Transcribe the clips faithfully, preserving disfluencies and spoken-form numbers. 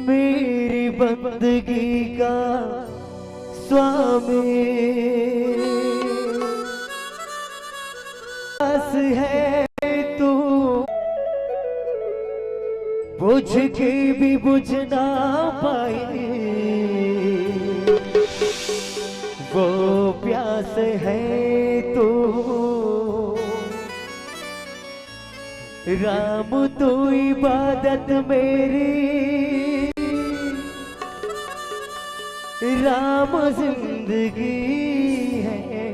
मेरी बंदगी का स्वामी बस है तू, बुझ के भी बुझ ना पाई वो प्यास है तू। राम तू इबादत मेरी, राम जिंदगी है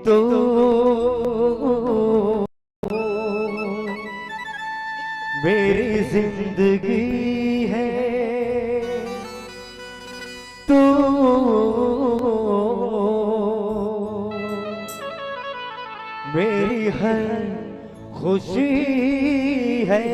तू, मेरी जिंदगी है तू, मेरी हर खुशी है।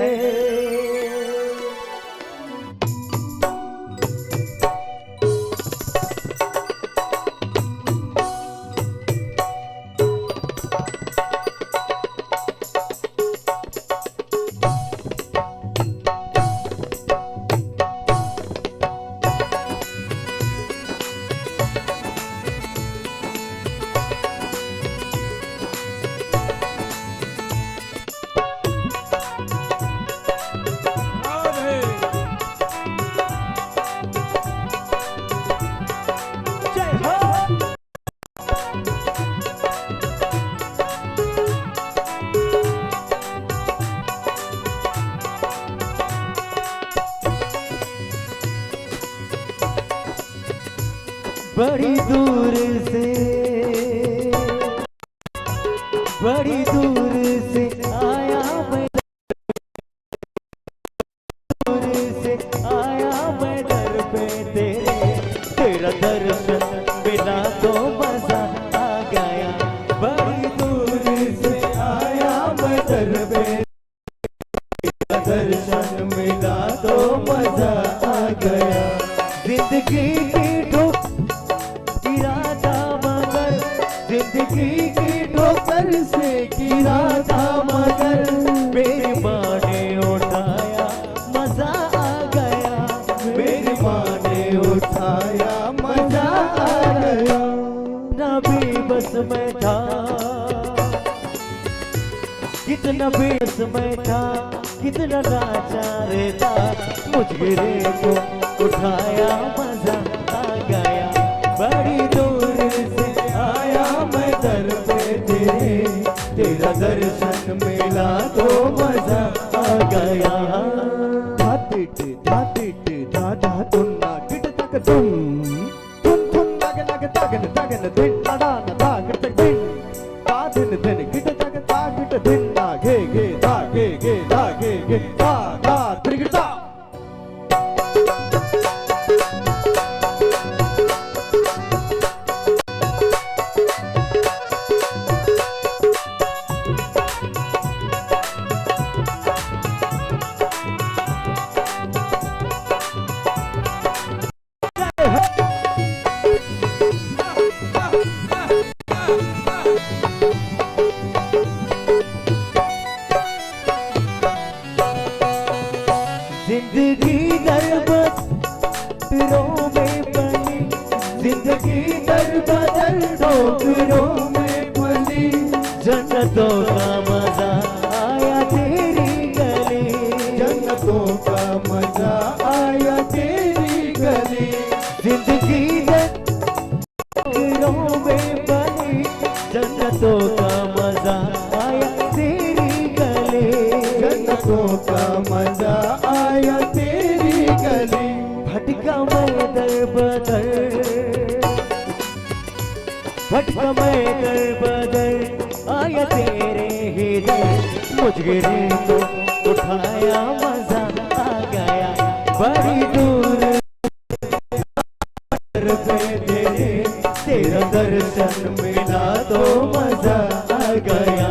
बड़ी दूर से, बड़ी दूर से आया मैं, दूर से आया मैं दर पे तेरे, तेरा दर्शन मिला तो मजा आ गया। बड़ी दूर से आया मैं दर पे, दर्शन मिला तो मजा आ गया। जिंदगी की ठोक गिरा था मगर, जिंदगी की ठोकर से गिरा था मगर, मेरी माँ ने उठाया, मजा आ गया। मेरी माँ ने उठाया, मजा आ गया। ना भी बस में था, कितना बेस में था, कितना लाचार था, मुझे रे को उठाया, मजा आ गया। बड़ी दूर से आया मैं दर पे तेरे, तेरा दर्शन मिला तो मजा आ गया। धातिट धातिट धा धा तुन्ना किट तक तुम, तुम तुम नग नग तगन तगन दिन नडा नदा किट तक दिन। ता दिन दिन गिट तक ता गिट दिन ता घे घे ता घे घे ता घे घे ता ता त्रिगिट ता। जिंदगी दरबदरों में पली, जिंदगी दरबदर ठोकरों में पली। जन्नतों का मजा आया तेरी गली, जन्नतों का मजा आया तेरी गली। जिंदगी दरबदरों में पली, जन्नतों का मजा आया तेरी गली। जन्नतों का मजा आया तेरी गली। भटका मैं दरबदर, भटका मैं दरबदर, आया तेरे ही दर। मुझे रे तो उठाया, मजा आ गया। बड़ी दूर दर पे तेरे, तेरा दर्शन मिला तो मजा आ गया।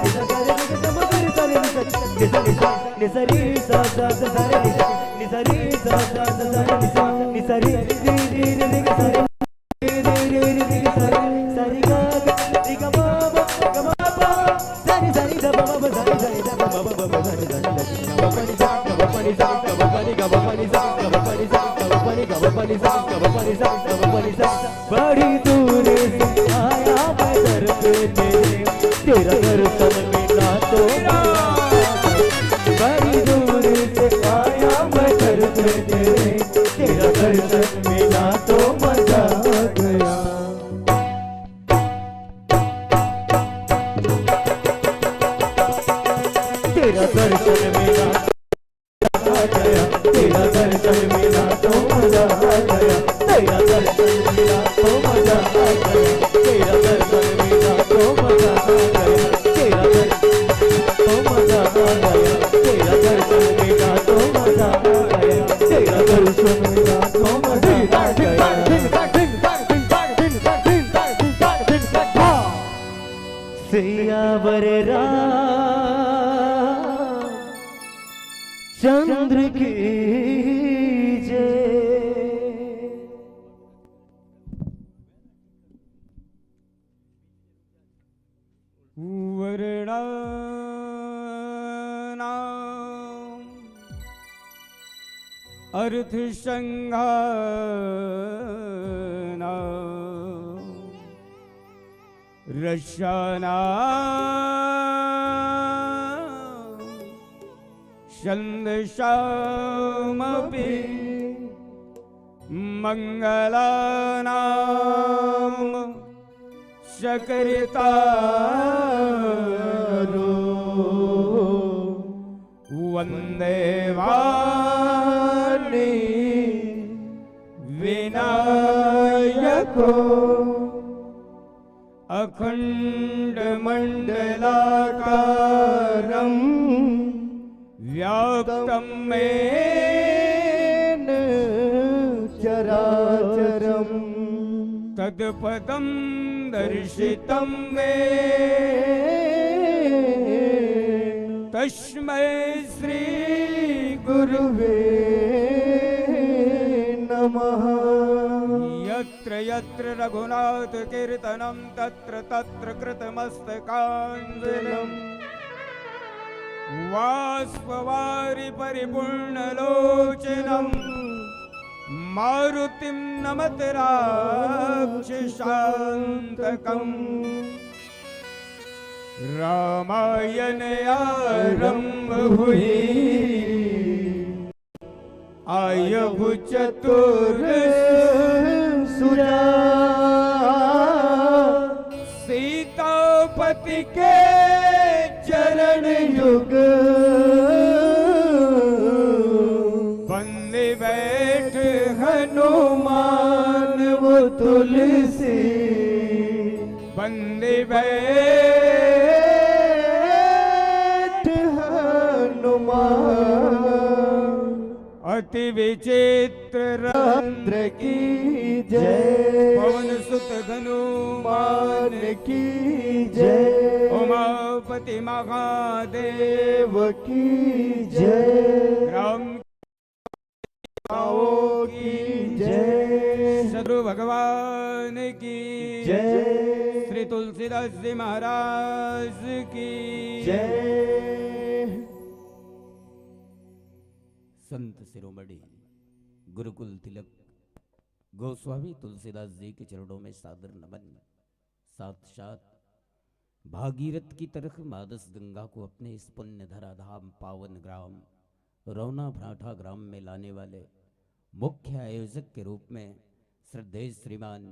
बड़ी दूर से आया मैं दर पे तेरे, तेरा दर्शन मिला तो मजा। बड़ी दूर से आया मैं दर पे तेरे, तेरा दर्शन मिला तो मजा आ गया। तेरा दर्शन मिला तो मजा आ गया, तेरा दर्शन मिला तो मजा आ गया, तेरा दर्शन मिला तो मजा आ गया, तेरा दर्शन मिला तो मजा आ गया, तेरा दर्शन मिला तो मजा आ गया, तेरा दर्शन मिला तो मजा आ गया, तेरा दर्शन मिला तो मजा आ गया। सियावर रामचंद्र की जय। वर्णानाम् अर्थसङ्घानाम् रसानां छन्दसामपि मङ्गलानां च कर्तारो वन्दे वाणी विनायको अखण्डमण्डलाकारं व्याप्तं येन चराचरम्। तत्पदं दर्शितं मे तस्मै श्री गुरुवे नमः। यत्र यत्र रघुनाथ कीर्तनं तत्र तत्र कृतमस्तकाञ्जलिम्। वाष्पवारि परिपूर्णलोचनं मारुतिं नमत राक्षसान्तकम्। रामायण आरंभ हुई, आयु चतुर सुजा। सीतापति के चरण युग, बंदे बैठ हनुमान वो तुलसी। बंदे बैठ हनुमान। अति विचित्र रंद्र की जय। पवन सुत हनुमान की जय। उमापति महादेव की जय। राम भगवान की जय। श्री तुलसीदास जी महाराज की जय। संत शिरोमणि गुरुकुल तिलक गोस्वामी तुलसीदास जी के चरणों में सादर नमन। साथ साथ भागीरथ की तरह मानस गंगा को अपने इस पुण्य धरा धाम पावन ग्राम रौना भाठा ग्राम में लाने वाले मुख्य आयोजक के रूप में श्रद्धेय श्रीमान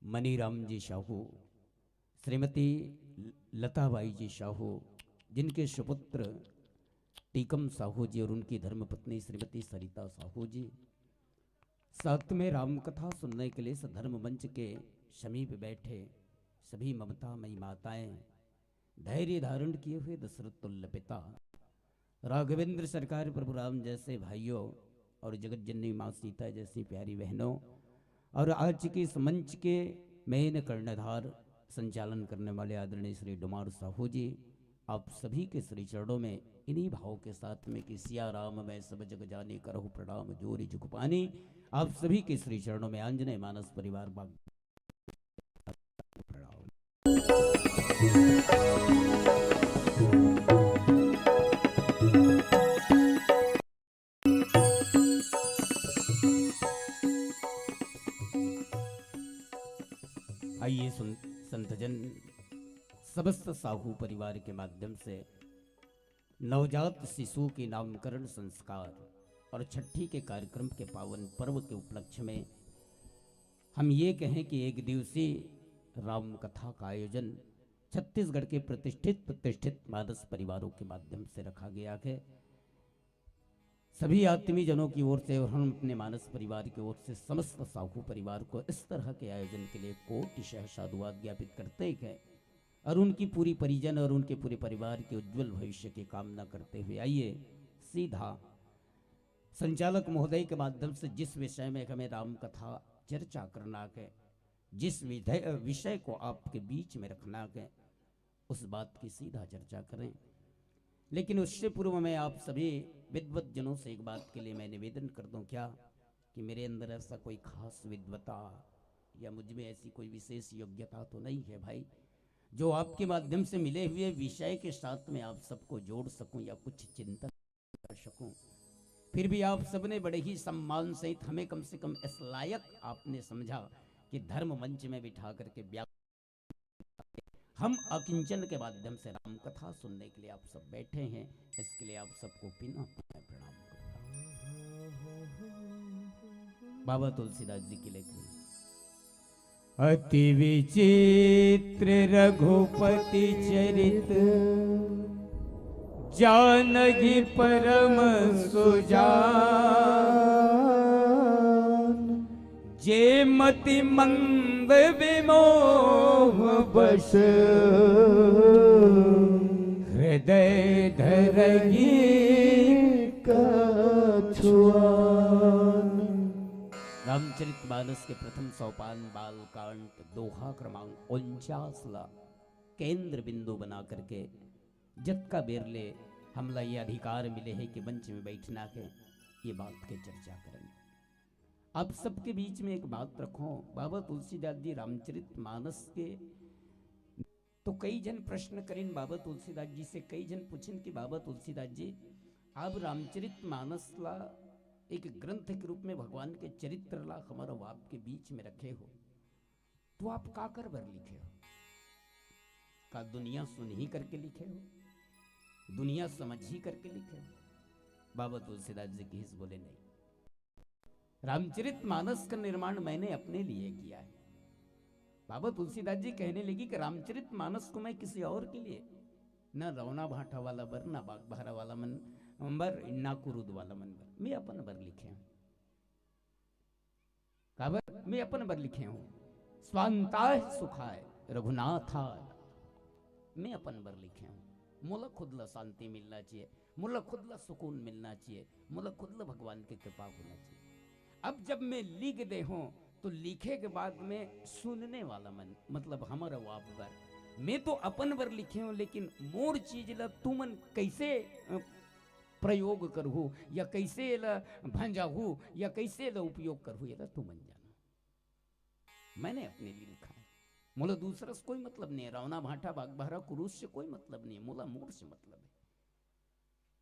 मनीराम जी साहू, श्रीमती लताबाई जी साहू, जिनके सुपुत्र टीकम साहू जी और उनकी धर्मपत्नी श्रीमती सरिता साहू जी, साथ में रामकथा सुनने के लिए सधर्म मंच के समीप बैठे सभी ममतामयी माताएं, धैर्य धारण किए हुए दशरथ तुल्य पिता, राघवेंद्र सरकार प्रभु राम जैसे भाइयों और जगत जननी माँ सीता जैसी प्यारी बहनों, और आज के इस मंच के मेन कर्णधार संचालन करने वाले आदरणीय श्री डुमार साहू जी, आप सभी के श्री चरणों में इन्हीं भाव के साथ में कि सिया राम मैं सब जग जानी करहु प्रणाम जोरि जुग पानी, आप सभी के श्री चरणों में आंजनेय मानस परिवार बाग प्रणाम। आइए सुन, संतजन, समस्त साहू परिवार के माध्यम से नवजात शिशु के नामकरण संस्कार और छठी के कार्यक्रम के पावन पर्व के उपलक्ष्य में हम ये कहें कि एक दिवसीय राम कथा का आयोजन छत्तीसगढ़ के प्रतिष्ठित, प्रतिष्ठित मानस परिवारों के माध्यम से रखा गया है। सभी आत्मीय जनों की ओर से और हम अपने मानस परिवार की ओर से समस्त साहू परिवार को इस तरह के आयोजन के लिए कोटि सह साधुवाद ज्ञापित करते हैं और उनकी पूरी परिजन और उनके पूरे परिवार के उज्जवल भविष्य की कामना करते हुए आइए सीधा संचालक महोदय के माध्यम से जिस विषय में हमें राम कथा चर्चा करना है, जिस विधय-, विषय को आपके बीच में रखना है, उस बात की सीधा चर्चा करें। लेकिन उससे पूर्व मैं आप सभी विद्वत जनों से एक बात के लिए मैं निवेदन कर दूं क्या कि मेरे अंदर ऐसा कोई खास विद्वता या मुझ में ऐसी कोई विशेष योग्यता तो नहीं है भाई, जो आपके माध्यम से मिले हुए विषय के साथ में आप सबको जोड़ सकूं या कुछ चिंतन कर सकूं। फिर भी आप सबने बड़े ही सम्मान सहित हमें कम से कम इस लायक आपने समझा कि धर्म मंच में बिठा करके व्या-, हम अकिंचन के माध्यम से राम कथा सुनने के लिए आप सब बैठे हैं, इसके लिए आप सबको बिना पाए प्रणाम करता हूं। बाबा तुलसीदास जी की लेखनी। अति विचित्र रघुपति चरित, जानहि परम सुजान। जे मति मंद विमोह बस, हृदय धरहि कछुआन। रामचरित मानस के प्रथम सोपान बालकांड दोहा क्रमांक उनचास ला केंद्र बिंदु बना करके जतका बेर ले हमला ये अधिकार मिले हे कि मंच में बैठना के, ये बात के चर्चा करन। आप सबके बीच में एक बात रखो, बाबा तुलसीदास जी रामचरित मानस के तो कई झन प्रश्न करिन बाबा तुलसीदास जी से, कई झन पूछिन कि बाबा तुलसीदास जी, आप रामचरित मानस ला एक ग्रंथ के रूप में भगवान के चरित्र ला हमर अउ आपके बीच में रखे हो, तो आप काकर बर लिखे हो? का दुनिया सुनही करके लिखे हो? दुनिया समझही करके लिखे हो? बाबा तुलसीदास जी किहिस, बोले, नहीं, रामचरित मानस का निर्माण मैंने अपने लिए किया है। बाबा तुलसीदास जी कहने लगी कि रामचरित मानस को मैं किसी और के लिए, न रौना भाठा वाला बर, न बागबाहरा वाला मन बर, न कुरुद वाला मन बर, मैं अपन बर लिखे हूं। काबर? मैं अपन बर लिखे हूं। स्वांताय सुखाय रघुनाथाय। मैं अपन बर लिखे हूं। मोला खुद ला शांति मिलना चाहिए, मोला खुद ला सुकून मिलना चाहिए, मोला खुद ला भगवान के कृपा होना चाहिए। अब जब मैं लिख दे हूं, तो लिखे के बाद में सुनने वाला मन, मतलब हमर अउ आप बर, मैं तो अपन बर लिखे हूं, लेकिन मोर चीज ला तुमन कैसे, अ, प्रयोग करहू या कैसे एला भंजाहू या कैसे एला उपयोग करहू, एला तुमन जानो। मैंने अपने लिए लिखा है। मोला दूसरा से कोई मतलब नहीं है, रौना भाटा बागबहरा कुरूस से कोई मतलब नहीं है, मोला मोर से मतलब है।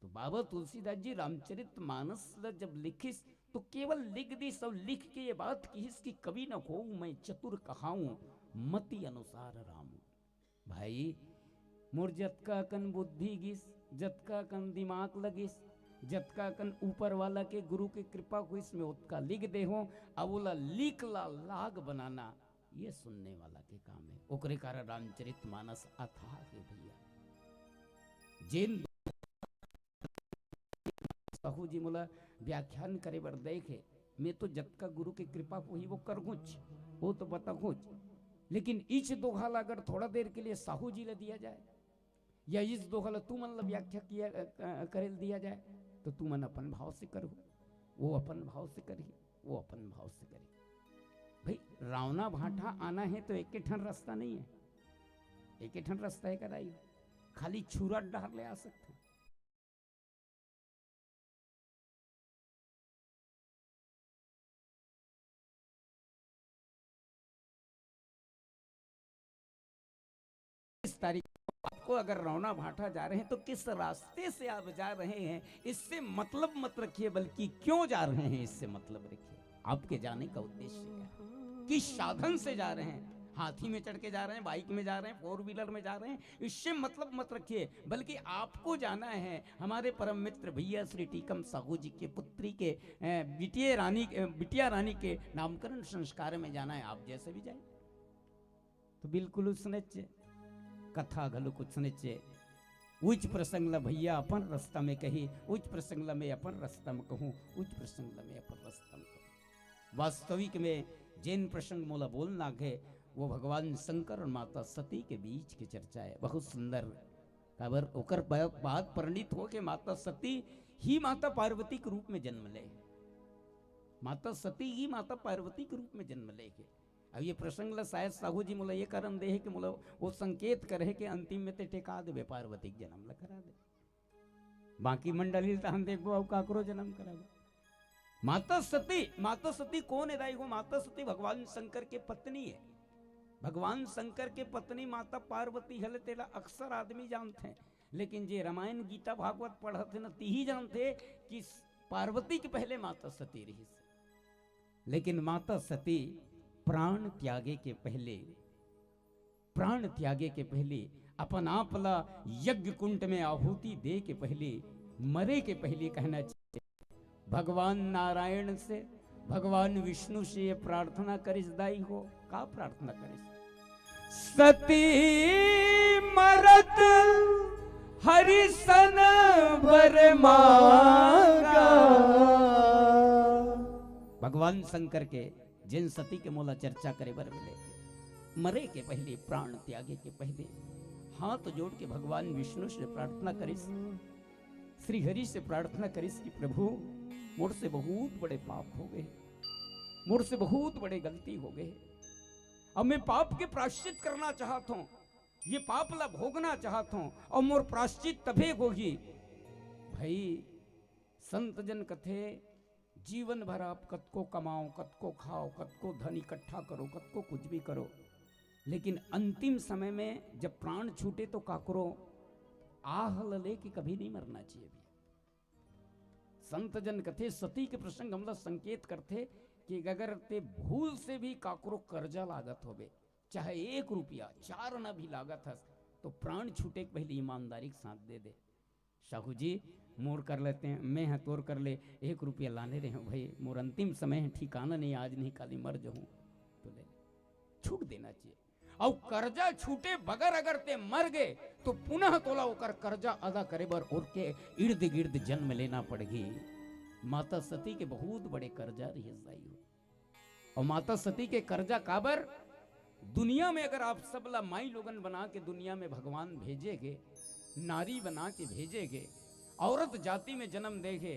तो बाबा तुलसीदास जी रामचरित मानस ल जब लिखिस, तो केवल लिख दिस अउ लिख के ये बात किहिस कि कवि न होऊं मैं चतुर कहाऊं, मति अनुसार रामू। भाई, मोर जतका कन बुद्धि गिस, जतका कन दिमाग लगिस, जतका कन ऊपर वाला के गुरु के कृपा होइस, मैं ओतका लिख देहूं। अब ओला लिख ला लाग बनाना, ये सुनने वाला के काम है। ओकरे कारण रामचरित मानस अथाह है भैया। जेन साहू जी मोला व्याख्यान करे बर दे हे, मैं तो जतका गुरु के कृपा होही वो करहूँच, वो तो बताहूँच, लेकिन इच दोहा ला अगर थोड़ा देर के लिए साहू जी ला दिया जाए या इच दोहा ला तुमन ला व्याख्या किया, अ, अ, करे ला दिया जाए, तो तुमन अपन भाव से करहू, वो अपन भाव से करही, वो अपन भाव से करही। भाई, रावना भाटा आना है तो एक ठन रास्ता नहीं है, एक ठन रास्ता है कराई, खाली छुरा डहर ले आ सकते हैं। इस तारीख को आपको अगर रौना भाटा जा रहे हैं तो किस रास्ते से आप जा रहे हैं, इससे मतलब मत रखिए, बल्कि क्यों जा रहे हैं, इससे मतलब रखिए। आपके जाने का उद्देश्य क्या है, किस साधन से जा रहे हैं? हाथी में चढ़ के जा रहे हैं, बाइक में जा रहे हैं, फोर व्हीलर में जा रहे हैं, इससे मतलब मत रखिए, बल्कि आपको जाना है हमारे परम मित्र भैया श्री टीकम साहू जी के पुत्री के, अ, बिटिया रानी, अ, बिटिया रानी के नामकरण संस्कार में जाना है। आप जैसे भी जाए तो बिल्कुल उसने चे, कथा घलो कुछ ने चे। उच प्रसंग ला भैया अपन रास्ता में कही, उच प्रसंग ला मैं अपन रास्ता में कहूँ, उच प्रसंग ला मैं अपन रास्ता में कहूँ। वास्तविक में जेन प्रसंग मोला बोलना है, वो भगवान शंकर और माता सती के बीच की चर्चा है। बहुत सुंदर। काबर ओकर बा-, बाद परिणित होके माता सती ही माता पार्वती के रूप में जन्म ले। माता सती ही माता पार्वती के रूप में जन्म ले के। अब ये प्रसंग ला शायद साहू जी मोला ये कारण दे है कि मोला वो संकेत करे है कि अंतिम में ते टेका देबे, पार्वती के जन्म ला करा दे। बाकी मंडली ल तहन देखबो, अउ काकरो जन्म कराबो। माता सती, माता सती कौन है दाई हो? माता सती भगवान शंकर के पत्नी है। भगवान शंकर के पत्नी माता पार्वती हले, तेला अक्सर आदमी जानथे, लेकिन जे रामायण, गीता, भागवत पढ़त हे न, तिही जानथे कि पार्वती के पहले माता सती रहिस। लेकिन माता सती प्राण त्यागे के पहले, प्राण त्यागे के पहले अपन आप ला यज्ञ कुंड में आहुति दे के पहले, मरे के पहले कहना चाहिए, भगवान नारायण से, भगवान विष्णु से ये प्रार्थना करिस दाई हो। का प्रार्थना करिस? सती मरत हरिसन बर मांगा। भगवान शंकर के जेन सती के मोला चर्चा करे बर मिले, मरे के पहले, प्राण त्यागे के पहले हाथ जोड़ के भगवान विष्णु से प्रार्थना करिस, श्री हरि से प्रार्थना करिस कि प्रभु, मोर से बहुत बड़े पाप हो गए, मोर से बहुत बड़े गलती हो गए। अब मैं पाप के प्राश्चित करना चाहत हूँ, ये पाप ला भोगना चाहत हूँ, और मोर प्राश्चित तभे होही। भाई, संत जन कथे, जीवन भर आप कतको कमाओ, कतको खाओ, कतको धन इकट्ठा करो, कतको कुछ भी करो, लेकिन अंतिम समय में जब प्राण छूटे तो काकरो आह ल लेके कभी नहीं मरना चाहिए भैया। संत जन कथे, सती के प्रसंग हमला संकेत करथे कि अगर ते भूल से भी काकरो कर्जा लागत होबे, चाहे एक रुपया, चार आना भी लागत हस, तो प्राण छूटे के पहले ईमानदारी के साथ दे दे। साहू जी, मोर कर लेते हैं, मैं ह तोर कर ले, एक रुपया लाने रहे हूँ भाई, मोर अंतिम समय है, ठिकाना नहीं, आज नहीं काली मर जाऊँ, तो ले ले। छूट देना चाहिए। और कर्जा छूटे बगैर अगर ते मर गए, तो पुनः तोला ओकर कर्जा अदा करे बर और के इर्द गिर्द जन्म लेना पड़गी। माता सती के बहुत बड़े कर्जा रहिस दाई हो। और माता सती के कर्जा काबर? दुनिया में अगर आप सब ला माई लोगन बना के दुनिया में भगवान भेजे गे, नारी बना के भेजे गे, औरत जाति में जन्म दे गे,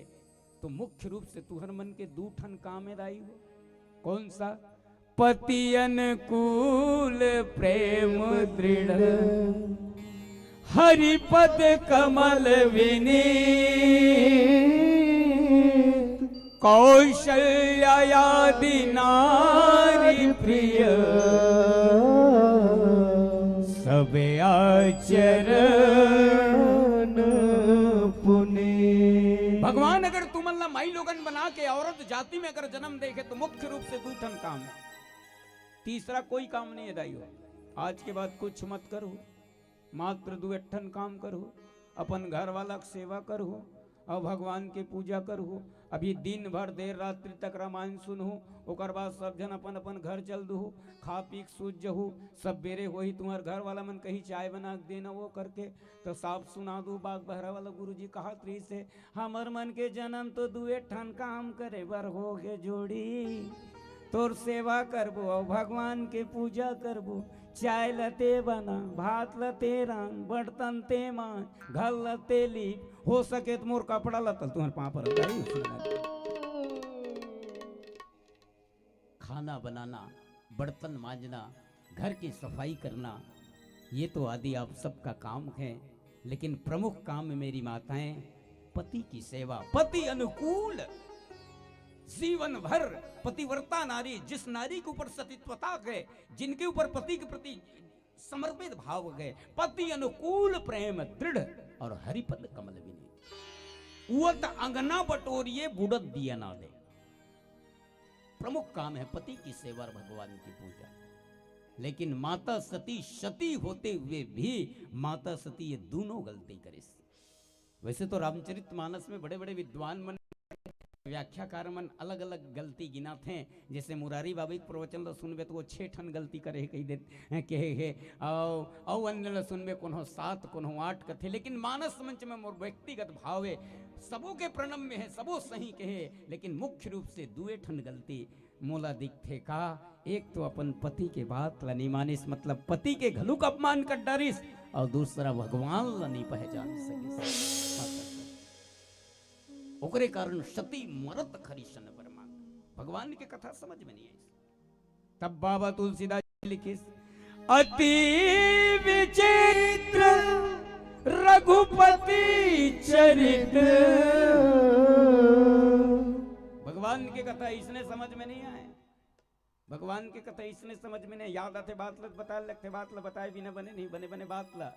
तो मुख्य रूप से तुहर मन के दू ठन काम है दाई हो। कौन सा? पति अनुकूल प्रेम दृढ़, हरि पद कमल विनीत। कौशल्यादि नारी प्रिय, सब आचरण पुनीत। भगवान अगर तुमन ला माई लोगन बना के औरत जाति में अगर जन्म देखे तो मुख्य रूप से दू ठन काम है। तीसरा कोई काम नहीं है दाई हो। आज के बाद कुछ मत करो, मात्र दू ठन काम करहू, अपन घर वाला के सेवा करहू और भगवान के पूजा करहू। अभी दिन भर देर रात्रि तक रामायण सुनहू, ओकर बाद सब झन अपन अपन घर चल दुहू, खा पी के सूत जहू। सब बेरे होही तुम्हार घर वाला मन कही चाय बना के देना वो करके, तो साफ सुना दू। बाग बहरा वाला गुरुजी कहत रहिस हे, हमर मन के जन्म तो दुए ठन काम करे बर हो गे जोड़ी, तोर सेवा करबो अउ भगवान के पूजा करबो। चाय ल ते बना, भात ल ते रांध, बर्तन ते मांज, घर ल ते लीप, हो सके त मोर कपड़ा ल तल तुंहर पांव पर डाल। खाना बनाना, बर्तन मांजना, घर की सफाई करना, ये तो आदि आप सबका काम है, लेकिन प्रमुख काम मेरी माताएं, पति की सेवा, पति अनुकूल। जीवन भर पतिव्रता नारी, जिस नारी के ऊपर सतीत्वता है, जिनके ऊपर पति के प्रति समर्पित भाव है, पति अनुकूल प्रेम दृढ़ और हरिपद कमल विनीत। उवत अंगना बटोरिए, बुड़त दिया ना दे। प्रमुख काम है पति की सेवा और भगवान की पूजा। लेकिन माता सती, सती होते हुए भी माता सती ये दोनों गलती करिस। वैसे तो रामचरित मानस में बड़े बड़े विद्वान मन, व्याख्याकार मन अलग अलग गलती गिनात हैं। जैसे मुरारी बाबा के प्रवचन ला सुनबे तो वो छह ठन गलती करे हे कही दे, कहे हे। और, और अन्य ला सुनबे कोनो सात, कोनो आठ कथे, लेकिन मानस मंच में मोर व्यक्तिगत भाव है, सबो के प्रणम्य है, सबो सही कहे, लेकिन मुख्य रूप से दुए ठन गलती मोला दिखथे का, एक तो अपन पति के बात ला नहीं मानिस, मतलब पति के घलुक अपमान कर डारिस, और दूसरा भगवान ला नहीं पहचान सकिस। ओकरे कारण सती मरत खरी सन बर मांग। भगवान के कथा समझ में नहीं आई। तब बाबा तुलसीदास जी लिखिस, अति विचित्र रघुपति चरित। भगवान के कथा इसने समझ में नहीं आए। भगवान के कथा इसने समझ में नहीं। याद आथे बात ल बताए लगथे, बात ल बताए बिना बने नहीं, बने बने बात ल।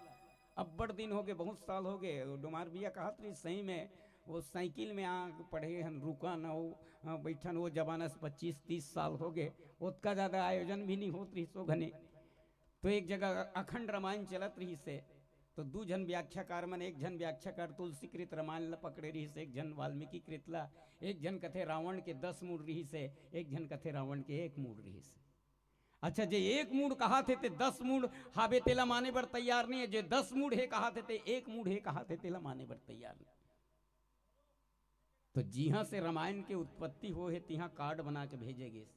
अब्बड़ दिन हो गए, बहुत साल हो गए। डोमार भैया कहत रही, सही में वो साइकिल में आ पढ़े हन, रुकन, वो, हाँ, बैठन। वो जमाना से पच्चीस तीस साल हो गए, ओतका ज्यादा आयोजन भी नहीं होत रही सो घने। तो एक जगह अखंड रामायण चलत रहिस हे, तो दू झन व्याख्याकार मन, एक झन व्याख्याकार तुलसीकृत रामायण ला पकड़े रहिस, एक झन वाल्मीकि कृत ला, एक झन कथे रावण के दस मूड़ रहिस हे, एक झन कथे रावण के एक मूड़ रहिस हे। अच्छा, जे एक मूड़ कहाथे ते दस मूड़ हावे तेला माने बर तैयार नहीं है, जे दस मूड़ हे कहाथे ते एक मूड़ हे कहाथे तेला माने बर तैयार नहीं। तो जिहां से रामायण के उत्पत्ति हो हे, तिहां कार्ड बना के भेजे गिस।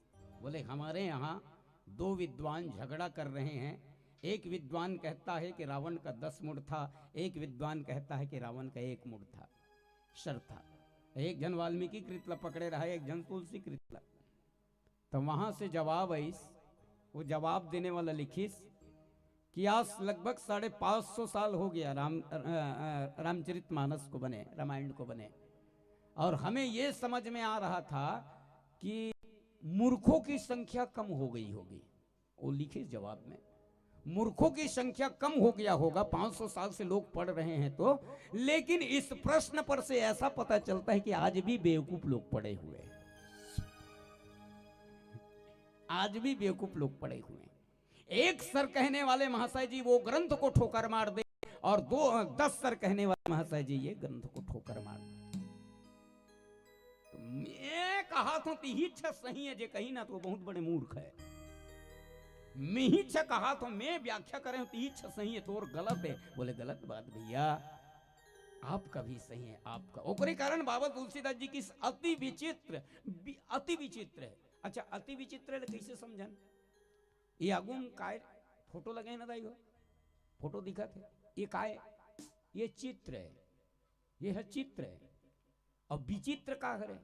बोले, हमारे यहाँ दो विद्वान झगड़ा कर रहे हैं, एक विद्वान कहता है कि रावण का दस मुड़ था, एक विद्वान कहता है कि रावण का एक मुड़ था, सर था। एक झन वाल्मीकि कृत ला पकड़े रहा, एक झन तुलसी कृत ला। तो वहां से जवाब आइस, वो जवाब देने वाला लिखिस कि आज लगभग साढ़े पाँच सौ साल हो गया राम, अ, अ, रामचरित मानस को बने, रामायण को बने, और हमें ये समझ में आ रहा था कि मूर्खों की संख्या कम हो गई होगी। वो लिखे जवाब में, मूर्खों की संख्या कम हो गया होगा, पाँच सौ साल से लोग पढ़ रहे हैं तो, लेकिन इस प्रश्न पर से ऐसा पता चलता है कि आज भी बेवकूफ लोग पड़े हुए हैं। आज भी बेवकूफ लोग पड़े हुए हैं। एक सर कहने वाले महाशय जी वो ग्रंथ को ठोकर मार दे, और दो, दस सर कहने वाले महाशय जी ये ग्रंथ को ठोकर मार दे। तो मैं कहा था, तिही छ सही है, जे कही ना तो बहुत बड़े मूर्ख है। मैं ही छ कहा था, मैं व्याख्या करे हूं, तिही छ सही है, तोर गलत है। बोले, गलत बात भैया, आपका भी सही है, आपका। ओकरे कारण बाबा तुलसीदास जी की अति विचित्र, वि-, अति विचित्र है। अच्छा, अति विचित्र है, कैसे समझन? ये आगू में काय फोटो लगे ना दाई हो, फोटो दिखत है, ये काय? ये चित्र है, ये है चित्र है। और विचित्र का हरे?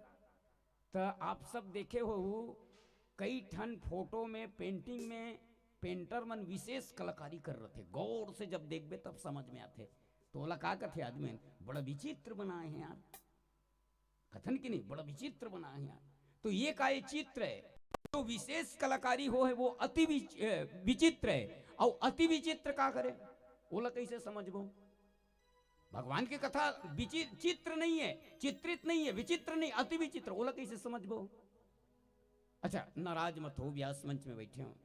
तो आप सब देखे हो, कई ठन फोटो में, पेंटिंग में पेंटर मन विशेष कलाकारी कर रहे थे। गौर से जब देखबे तब समझ में आथे। तो ओला का कथे आदमी, बड़ा विचित्र बनाए हैं यार। कथन कि नहीं, बड़ा विचित्र बना है यार। तो ये का ये चित्र है, जो विशेष कलाकारी हो है वो अति विच-, अ, विचित्र है। और अति विचित्र का करे, ओला कैसे समझबो? भगवान की कथा विचि-, चित्र नहीं है, चित्रित नहीं है, विचित्र नहीं, अति विचित्र, ओला कैसे समझबो? अच्छा, नाराज मत हो, व्यास मंच में बैठे हो,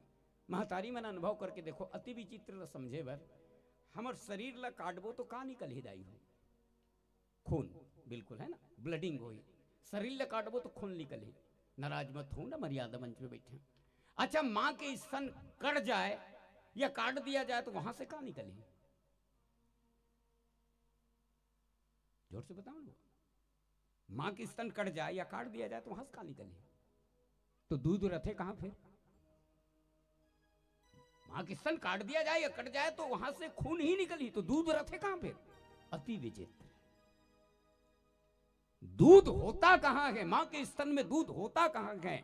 महतारी मन अनुभव करके देखो, अति विचित्र ला समझे बर हमर शरीर ला काटबो तो का निकलही दाई हो? खून, बिल्कुल है ना, ब्लडिंग होही। शरीर ला काटबो तो खून निकलही। नाराज मत हो ना, मर्यादा मंच में बैठे हो। अच्छा, माँ के स्तन कट जाए या काट दिया जाए तो वहां से का निकलही? जोर से बताओ ना। माँ के स्तन कट जाए या काट दिया जाए तो वहां से का निकलही? तो दूध रथे कहां फिर? माँ के स्तन काट दिया जाए या कट जाए तो वहां से खून ही निकलही, तो दूध रथे कहां फिर? अति विचित्र। दूध होता कहां है? माँ के स्तन में दूध होता कहां है?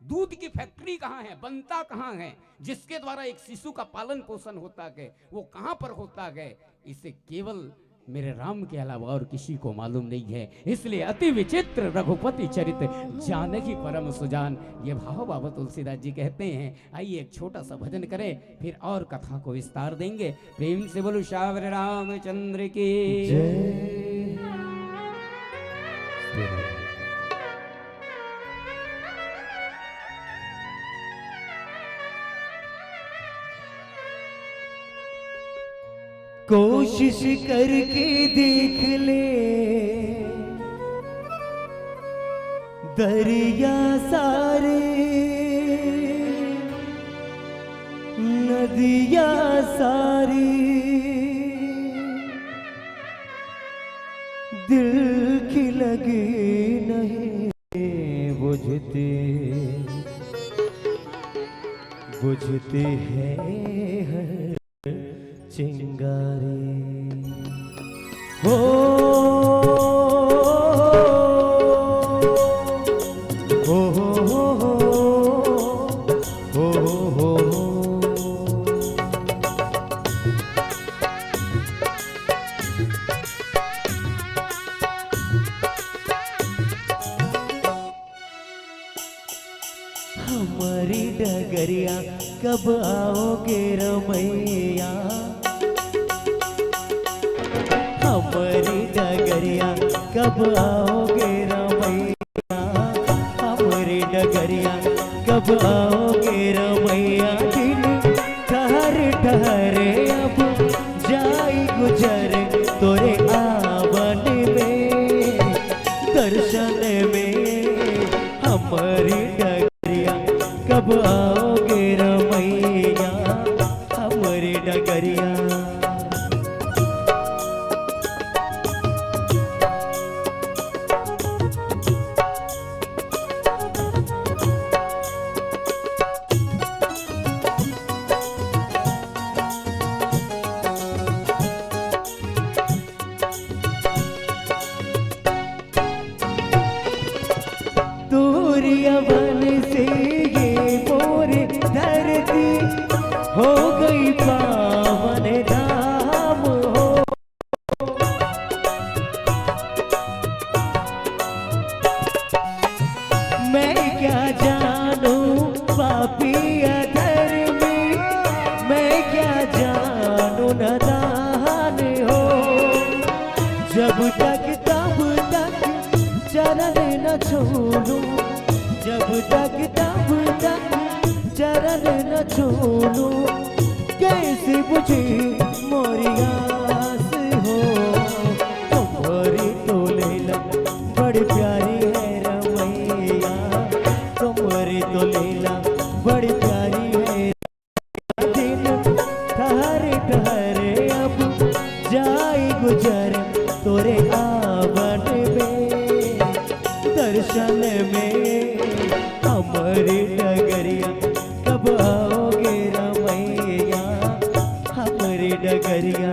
दूध की फैक्ट्री कहां है, बनता कहां है, जिसके द्वारा एक शिशु का पालन पोषण होता है, वो कहां पर होता है? इसे केवल मेरे राम के अलावा और किसी को मालूम नहीं है। इसलिए अति विचित्र रघुपति चरित, जानकी परम सुजान, ये भाव बाबा तुलसीदास जी कहते हैं। आइए, एक छोटा सा भजन करें, फिर और कथा को विस्तार देंगे। प्रेम से बोलो, सावर रामचंद्र की जय। कोशिश करके देख ले दरिया सारी, नदिया सारी, दिल की लगी नहीं बुझती, बुझती है हर चिंगारी। हो, हो, हो, हो, हो, हो, हो। हमरी डगरिया कब आओगे रमैया? हमरी डगरिया कब आओगे रमैया? हमरी डगरिया कब आओगे रमैया? दिन ठहर ठहरे अब जाई गुजर तोरे आवन में, दर्शन में। हमरी डगरिया कब आओगे रमैया? हमरी डगरिया। दूरिया बन से ये मोर धरती हो गई पावन धाम हो। मैं क्या जानू पापी अधर्मी, मैं क्या जानू नादान हो। जब तक तब तक चरण न छोड़ूं, जब तक तब तक चरण न छोड़ूं, कैसे बुझे मोरी आस हो। तुम्हारी तो लीला बड़ी प्यारी है रमैया, तुम्हारी तो लीला बड़ी प्यारी है। दिन ठहर ठहर अब जाई गुजर तोरे आवन में, दर्शन में। हमरी डगरिया कब आओगे रमैया, हमरी डगरिया।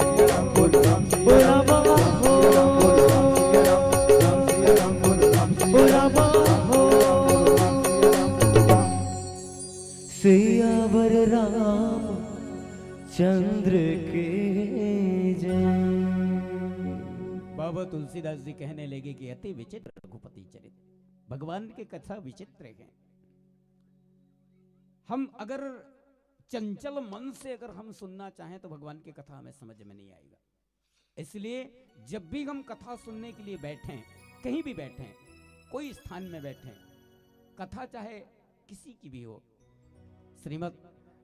बोला बाबा हो, बोला बाबा हो। सियावर रामचंद्र के जय। बाबा तुलसीदास जी कहने लगे कि अति विचित्र रघुपति चरित, भगवान की कथा विचित्र है। हम अगर चंचल मन से अगर हम सुनना चाहें तो भगवान की कथा हमें समझ में नहीं आएगा। इसलिए जब भी हम कथा सुनने के लिए बैठें, कहीं भी बैठें, कोई स्थान में बैठें, कथा चाहे किसी की भी हो, श्रीमद्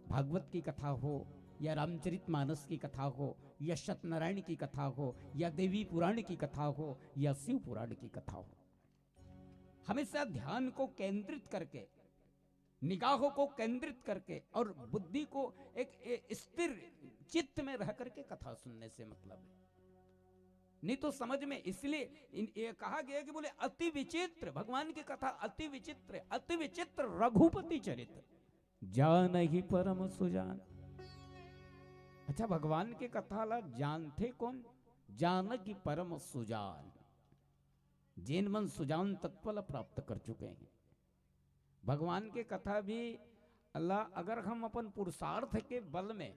भागवत की कथा हो या रामचरित मानस की कथा हो या सत्यनारायण की कथा हो या देवी पुराण की कथा हो या शिव पुराण की कथा हो, हमेशा ध्यान को केंद्रित करके, निगाहों को केंद्रित करके और बुद्धि को एक ए-, स्थिर चित्त में रह करके कथा सुनने से मतलब है। नहीं तो समझ में, इसलिए इन, ये कहा गया कि बोले अति विचित्र, भगवान की कथा अति विचित्र, अति विचित्र रघुपति चरित्र, जानहि परम सुजान। अच्छा, भगवान के कथा ला जानथे कौन? जानकि परम सुजान। जेन मन सुजान तत्व ला प्राप्त कर चुके हैं। भगवान के कथा भी ला अगर हम अपन पुरुषार्थ के बल में,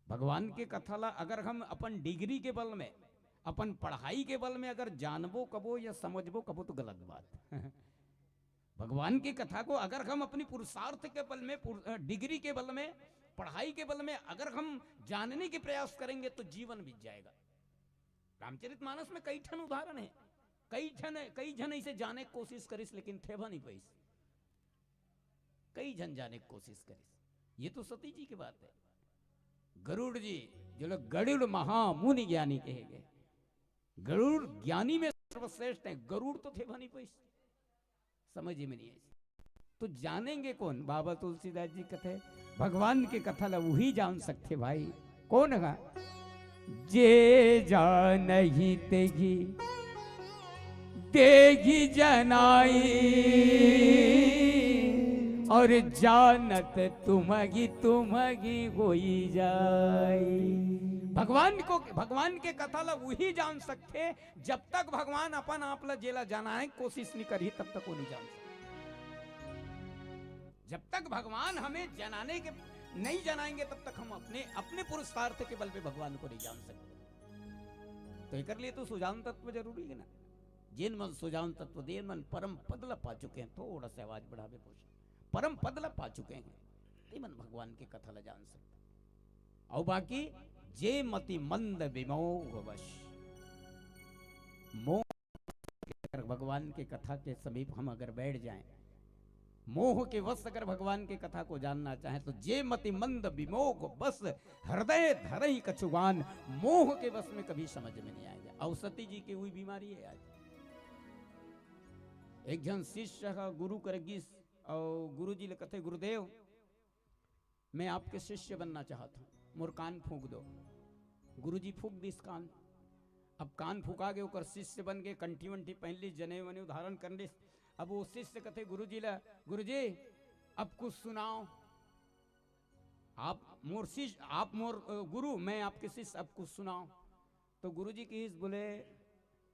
भगवान के कथा ला अगर हम अपन डिग्री के बल में, अपन पढ़ाई के बल में अगर जानबो कबो या समझबो कबो तो गलत बात। भगवान की कथा को अगर हम अपनी पुरुषार्थ के बल में, पुर-, अ, डिग्री के बल में, पढ़ाई के बल में अगर हम जानने के प्रयास करेंगे तो जीवन बीत जाएगा। रामचरित मानस में कई ठन उदाहरण है, कई ठन, कई झन इसे जाने की कोशिश करिस लेकिन थेवा नहीं पाइस। कई झन जाने की कोशिश करिस। ये तो सती जी की बात है। गरुड़ जी, जो लोग गरुड़ महामुनि ज्ञानी कहे गए, गरुड़ ज्ञानी में सर्वश्रेष्ठ है। गरुड़ तो थे भनी पैस, समझ में नहीं आई। तो जानेंगे कौन? बाबा तुलसीदास जी कथे, भगवान के कथा ला वही जान सकते भाई। कौन है? जे जानही तेही देही जनाई, और जानत तुमही तुमही होई जाई। भगवान को, भगवान के कथा ला वही जान सकते, जब तक भगवान अपन आप ला जेला जनाए कोशिश नहीं करही, तब तक वो नहीं जान सकते। जब तक भगवान हमें जनाने के नहीं जनाएंगे, तब तक हम अपने, अपने पुरुषार्थ के बल पे भगवान को नहीं जान सकते। तो एकर लिए तो सुजान तत्व जरूरी है ना। जेन मन सुजान तत्व, जेन मन परम पद ला पा चुके हैं, थोड़ा सा आवाज बढ़ावे, पूछ, परम पद ला पा चुके हैं, ते मन भगवान के कथा ला जान सकते। और बाकी जे मति मंद विमोह वश, मोह, अगर भगवान के कथा के समीप हम अगर बैठ जाएं, मोह के वश अगर भगवान के कथा को जानना चाहें, तो जे मति मंद विमोह बस हृदय धरही कछुआन, मोह के वश में कभी समझ में नहीं आएगा। और सती जी की वही बीमारी है आज। एक जन शिष्य ह गुरु कर गिस, और गुरु जी ले कथे, "गुरुदेव, मैं आपके शिष्य बनना चाहत हूँ, मोर कान फूंक दो।" गुरु जी फूंक दिस कान। अब कान फुका गे, ओकर शिष्य बन के, कंठी वंठी पहन लिस, जनेऊ वनेऊ धारण कर लिस। अब वो शिष्य कथे गुरु जी ला, "गुरु जी, अब कुछ सुनाओ, आप मोर शिष्य, आप मोर, अ, गुरु, मैं आपके शिष्य, अब कुछ सुनाओ।" तो गुरु जी किहिस, बोले,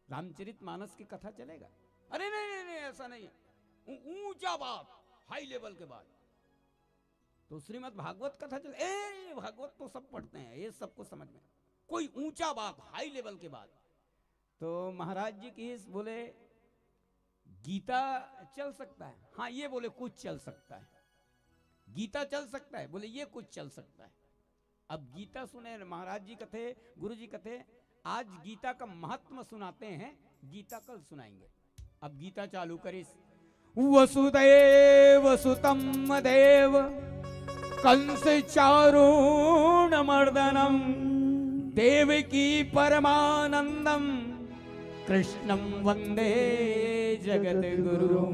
"रामचरित मानस की कथा चलेगा?" "अरे नहीं, नहीं, नहीं, ऐसा नहीं है, ऊ-, ऊंचा बात, हाई लेवल के बात।" तो श्रीमद् भागवत कथा चले, ए, भागवत तो सब पढ़ते हैं, ये सबको समझ में, कोई ऊंचा बात, हाई लेवल के बात। तो महाराज जी किहिस, बोले, "गीता चल सकता है?" "हाँ।" "ये बोले, कुछ चल सकता है।" "गीता चल सकता है?" "बोले, ये कुछ चल सकता है।" अब गीता सुने महाराज जी कथे, गुरु जी कथे, "आज गीता का महात्म सुनाते हैं, गीता कल सुनाएंगे।" अब गीता चालू करिस, "वसुदेव सुतम देव कंस चारूण मर्दनम देवकी परमानंदम कृष्णम वंदे जगत गुरु।"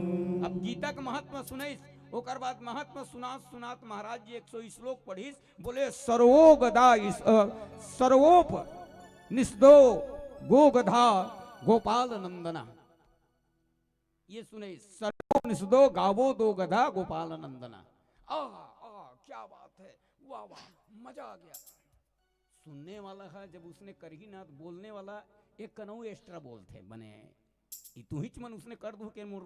अब गीता का महात्मा सुनाइस, ओकर बाद महात्मा सुनात सुनात महाराज जी एक सौ श्लोक पढ़िस, बोले, "सर्वोगदा इस, अ, सर्वोप निषदो गोगधा गोपाल नंदना।" ये सुने, "सर्वोप निषदो गावो दो गधा गोपाल नंदना।" आह, आह, क्या बात है, वाह, वाह, मजा आ गया। सुनने वाला है, जब उसने करही ना, तो बोलने वाला एक कनऊ एक्स्ट्रा बोलथे, बने, "ई तू हिच मन उसने कर दू के मोर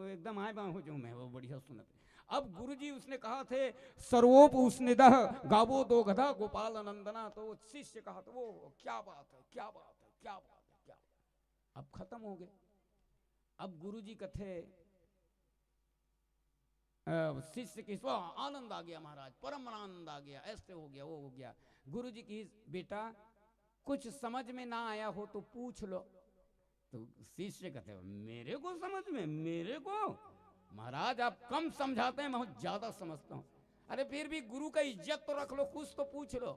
एकदम आए बाँ हो जाऊँ मैं, वो बढ़िया सुनत।" अब गुरु जी उसने कहा थे, "सर्वोप उसने दह गावो दो गधा गोपाल नंदना", तो वो शिष्य कहा था, "वो क्या बात है, क्या बात है, क्या बात है, क्या बात है।" अब खत्म हो गए। अब गुरु जी कथे, अ, शिष्य की, "वाह, आनंद आ गया महाराज, परम आनंद आ गया, ऐसे हो गया, वो हो गया।" गुरु जी की, "बेटा, कुछ समझ में ना आया हो तो पूछ लो।" तो शिष्य कहते, "मेरे को समझ में? मेरे को? महाराज, आप कम समझाते हैं, मैं ज्यादा समझता हूँ।" अरे, फिर भी गुरु का इज्जत तो रख लो, कुछ तो पूछ लो।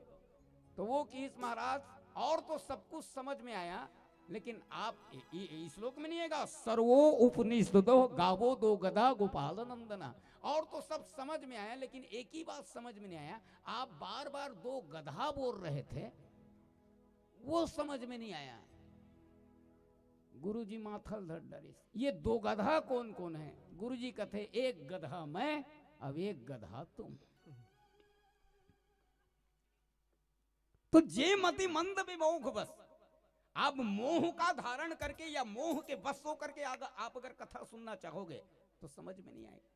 तो वो किहिस, "महाराज, और तो सब कुछ समझ में आया, लेकिन आप इ-, इ-, इस श्लोक में नहीं आएगा, सर्वो उपनिषदो गावो दो गधा गोपाल नंदना।" और तो सब समझ में आया, लेकिन एक ही बात समझ में नहीं आया, आप बार बार दो गधा बोल रहे थे, वो समझ में नहीं आया। गुरु जी माथल धर डरिस, "ये दो गधा कौन कौन है?" गुरु जी कथे, "एक गधा मैं, अब एक गधा तुम।" तो जे मति मंद विमोह बस, आप मोह का धारण करके या मोह के वश होकर के अगर आप अगर कथा सुनना चाहोगे, तो समझ में नहीं आएगा।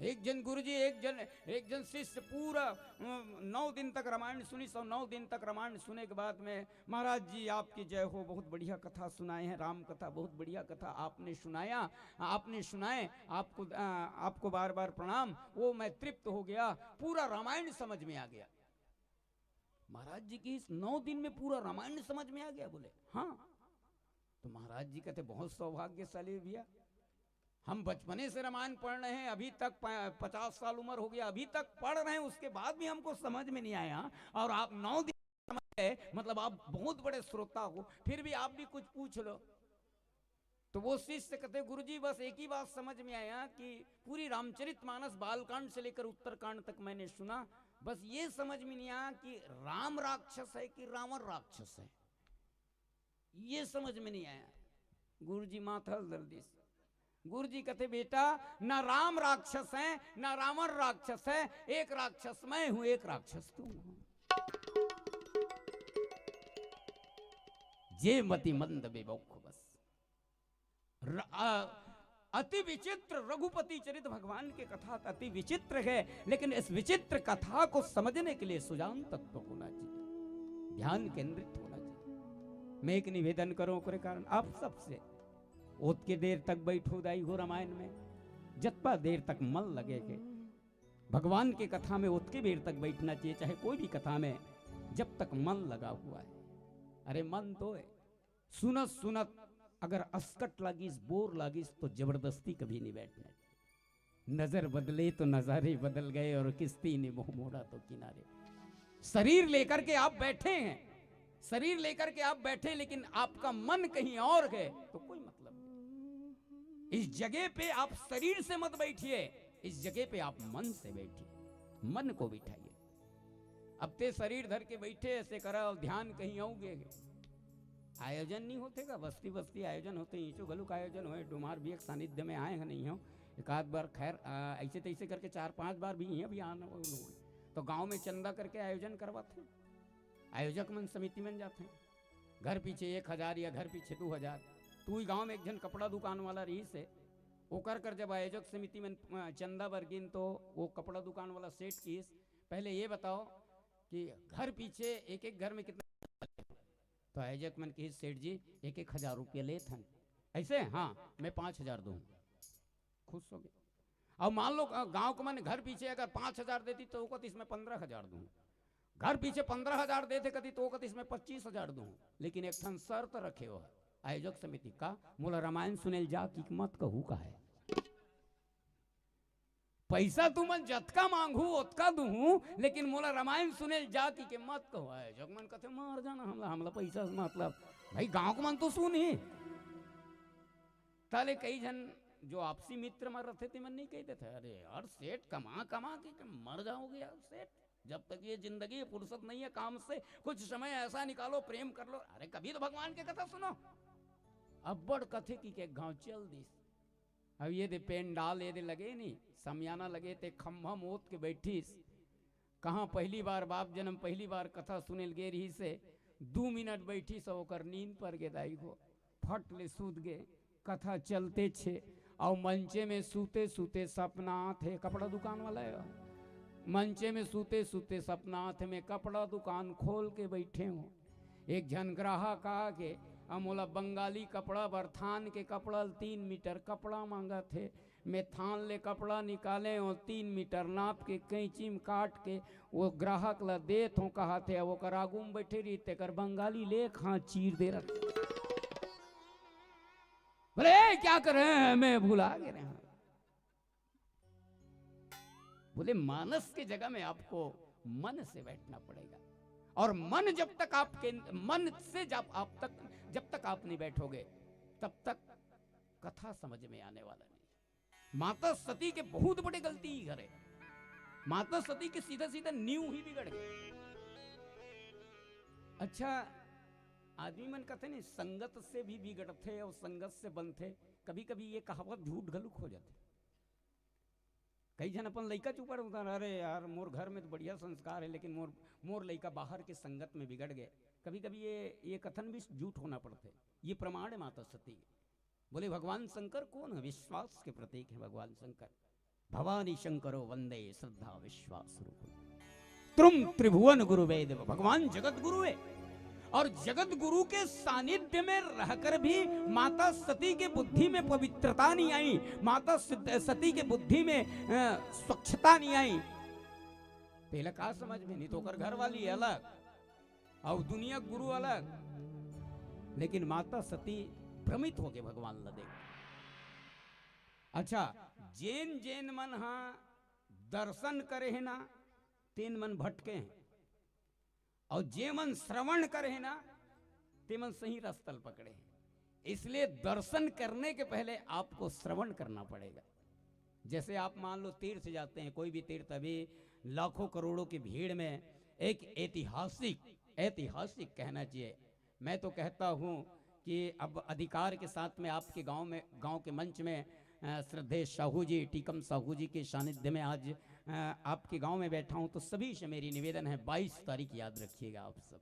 एक जन गुरुजी, एक जन, एक जन शिष्य पूरा, अम, नौ दिन तक रामायण सुनी, सौ नौ दिन तक रामायण सुने के बाद में, "महाराज जी, आपकी जय हो, बहुत बढ़िया कथा सुनाए हैं, राम कथा, बहुत बढ़िया कथा आपने सुनाया, आपने सुनाए, आपको, अ, आपको बार बार प्रणाम।" वो मैं तृप्त हो गया, पूरा रामायण समझ में आ गया। महाराज जी की इस नौ दिन में पूरा रामायण समझ में आ गया? बोले, "हाँ।" तो महाराज जी कहते, "बहुत सौभाग्यशाली भैया, हम बचपने से रामायण पढ़ रहे हैं, अभी तक प-, पचास साल उम्र हो गया, अभी तक पढ़ रहे हैं, उसके बाद भी हमको समझ में नहीं आया। और आप नौ दिन समझ गए, मतलब आप बहुत बड़े श्रोता हो, फिर भी आप भी कुछ पूछ लो। तो वो शिष्य कहते, "गुरुजी, बस एक ही बात समझ में आया कि पूरी रामचरित मानस बालकांड से लेकर उत्तरकांड तक मैंने सुना, बस ये समझ में नहीं आया कि राम राक्षस है कि रावण राक्षस है, ये समझ में नहीं आया।" गुरुजी माथा दर्द दिस। गुरुजी कहते, "बेटा, ना राम राक्षस है, ना रावण राक्षस है, एक राक्षस मैं हूं, एक राक्षस तू हो।" जे मति मंद बेबौख बस। र-, अ, अति विचित्र रघुपति चरित भगवान के कथा त अति विचित्र है, लेकिन इस विचित्र कथा को समझने के लिए सुजान तत्व होना चाहिए, ध्यान केंद्रित होना चाहिए। मैं एक निवेदन करूं, ओकरे कारण आप सबसे, ओतके देर तक बैठो दाई हो रामायण में, जतबा देर तक मन लगेगे। भगवान के कथा में ओतके देर तक बैठना चाहिए, चाहे कोई भी कथा में, जब तक मन लगा हुआ है। अरे मन तो है, सुनत सुनत अगर असकट लागिस, बोर लागिस, तो जबरदस्ती कभी नहीं बैठना। नजर बदले तो नजारे बदल गए और किस्ती ने मुंह मोड़ा तो किनारे। शरीर लेकर के आप बैठे हैं, शरीर लेकर के आप बैठे, लेकिन आपका मन कहीं और है, तो कोई मतलब नहीं। इस जगह पे आप शरीर से मत बैठिए, इस जगह पे आप मन से बैठिए, मन को बिठाइए। अब ते शरीर धर के बैठे ऐसे करा और ध्यान कहीं और गए। आयोजन नहीं होते का, बस्ती बस्ती आयोजन होते, ईचो घलुक आयोजन होए, डोमार भी एक सानिध्य में आए हैं नहीं हो, एक आध बार खैर, आ, ऐसे तैसे करके चार पांच बार भी हैं, अभी आना वो लोग। तो गांव में चंदा करके आयोजन करवाते हैं, आयोजक मन समिति मन जाते हैं, घर पीछे एक हजार या घर पीछे दो हजार। तू ही गांव में एक जन कपड़ा दुकान वाला रहीस हे, ओकर कर जब आयोजक समिति मन, अ, चंदा बर गिन तो वो कपड़ा दुकान वाला सेठ किहिस, "पहले ये बताओ कि घर पीछे एक एक घर में कितना?" तो आयोजक मन किहिस, "सेठ जी, एक एक हजार रुपया लेत हन।" "ऐसे?" "हाँ, मैं पाँच हजार दूँ।" खुश हो गए। अब मान लो, अ, गांव के मन घर पीछे अगर पाँच हजार देती तो वो कहतिस मैं पन्द्रह हजार दूँ, घर पीछे पन्द्रह हजार देथे कती तो वो कहतिस मैं पच्चीस हजार दूँ, लेकिन एक ठन शर्त रखे हो आयोजक समिति का, "मोला रामायण सुनेल जा कि मत कहू" का है। "पैसा तुमन जतका मांगू ओतका दूँ, लेकिन मोला रामायण सुनेल जा कि के मत कहू।" आयोजक मन कहते, "मर जाना, हमला, हमला पैसा से मतलब, भाई गांव के मन तो सुनही।" ताले कई झन जो आपसी मित्र मन रथे, ते मन नहीं कह देथे, "अरे यार सेठ, कमा कमा के, के मर जाओगे यार सेठ, जब तक ये जिंदगी है फुर्सत नहीं है काम से, कुछ समय ऐसा निकालो, प्रेम कर लो।" अरे कभी तो भगवान के कथा सुनो। अब्बड़ कथे कि के गांव चल दिस। अब ये दे पेंडाल ये दे लगे नहीं, समियाना लगे, ते खम्भा मोत के बैठिस। कहाँ पहली बार बाप जन्म, पहली बार कथा सुनेल गे रहिस हे, दू मिनट बैठिस, ओकर नींद पर गे दाई हो, फट ले सूत गे। कथा चलते छे, अउ मंचे में सूते सूते सपना आथे, कपड़ा दुकान वाला है, मंचे में सूते सूते सपना आथे, मैं कपड़ा दुकान खोल के बैठे हूँ। एक झन ग्राहक आके, "अब मोला बंगाली कपड़ा बर थान के कपड़ा ल तीन मीटर कपड़ा मांगत हे।" मैं थान ले कपड़ा निकाले और तीन मीटर नाप के कैंची में काट के वो ग्राहक ला देत हों, कहत हे, अब ओकर आगू में बैठे रही, तेकर बंगाली ले खा चीर दे रहा। बोले, "ए, क्या कर रहे हैं? मैं भुला गए हैं।" बोले, मानस के जगह में आपको मन से बैठना पड़ेगा। और मन जब तक आपके, मन से जब आप तक, जब तक आप नहीं बैठोगे, तब तक कथा समझ में आने वाला नहीं। माता सती के बहुत बड़े गलती ही करे। माता सती के सीधा सीधा नींव ही बिगड़ गए। अच्छा, आदमी मन कहते नहीं, संगत से भी बिगड़ते और संगत से बनते। कभी कभी ये कहावत झूठ घलुक हो जाते। कई झन अपन लइका चुपड़ उतार, "अरे यार, मोर घर में तो बढ़िया संस्कार है, लेकिन मोर, मोर लइका बाहर के संगत में बिगड़ गए।" कभी कभी ये, ये कथन भी झूठ होना पड़ते। ये प्रमाण है माता सती। बोले, "भगवान शंकर कौन है? विश्वास के प्रतीक है भगवान शंकर।" "भवानी शंकरो वंदे श्रद्धा विश्वास रूप त्रुम त्रिभुवन गुरु वेद।" भगवान जगत गुरु है, और जगत गुरु के सानिध्य में रहकर भी माता सती के बुद्धि में पवित्रता नहीं आई, माता सिद्ध-, सती के बुद्धि में, अ, स्वच्छता नहीं आई। तेला का समझ में नहीं, तो ओकर घर वाली अलग, और दुनिया गुरु अलग, लेकिन माता सती भ्रमित हो गए भगवान ला देख। अच्छा, जेन जेन मन हा दर्शन करे हे ना, तेन मन भटके हैं, और जे मन श्रवण करे हैं ना, ते मन सही रास्ता ल पकड़े हैं। इसलिए दर्शन करने के पहले आपको श्रवण करना पड़ेगा। जैसे आप मान लो तीर्थ जाते हैं, कोई भी तीर्थ, अभी लाखों करोड़ों की भीड़ में एक ऐतिहासिक, ऐतिहासिक कहना चाहिए, मैं तो कहता हूँ कि अब अधिकार के साथ में आपके गांव में, गांव के मंच में, अ, श्रद्धेय साहू जी, टीकम साहू जी के सानिध्य में आज, अ, आपके गांव में बैठा हूँ, तो सभी से मेरी निवेदन है, बाईस तारीख याद रखिएगा आप सब।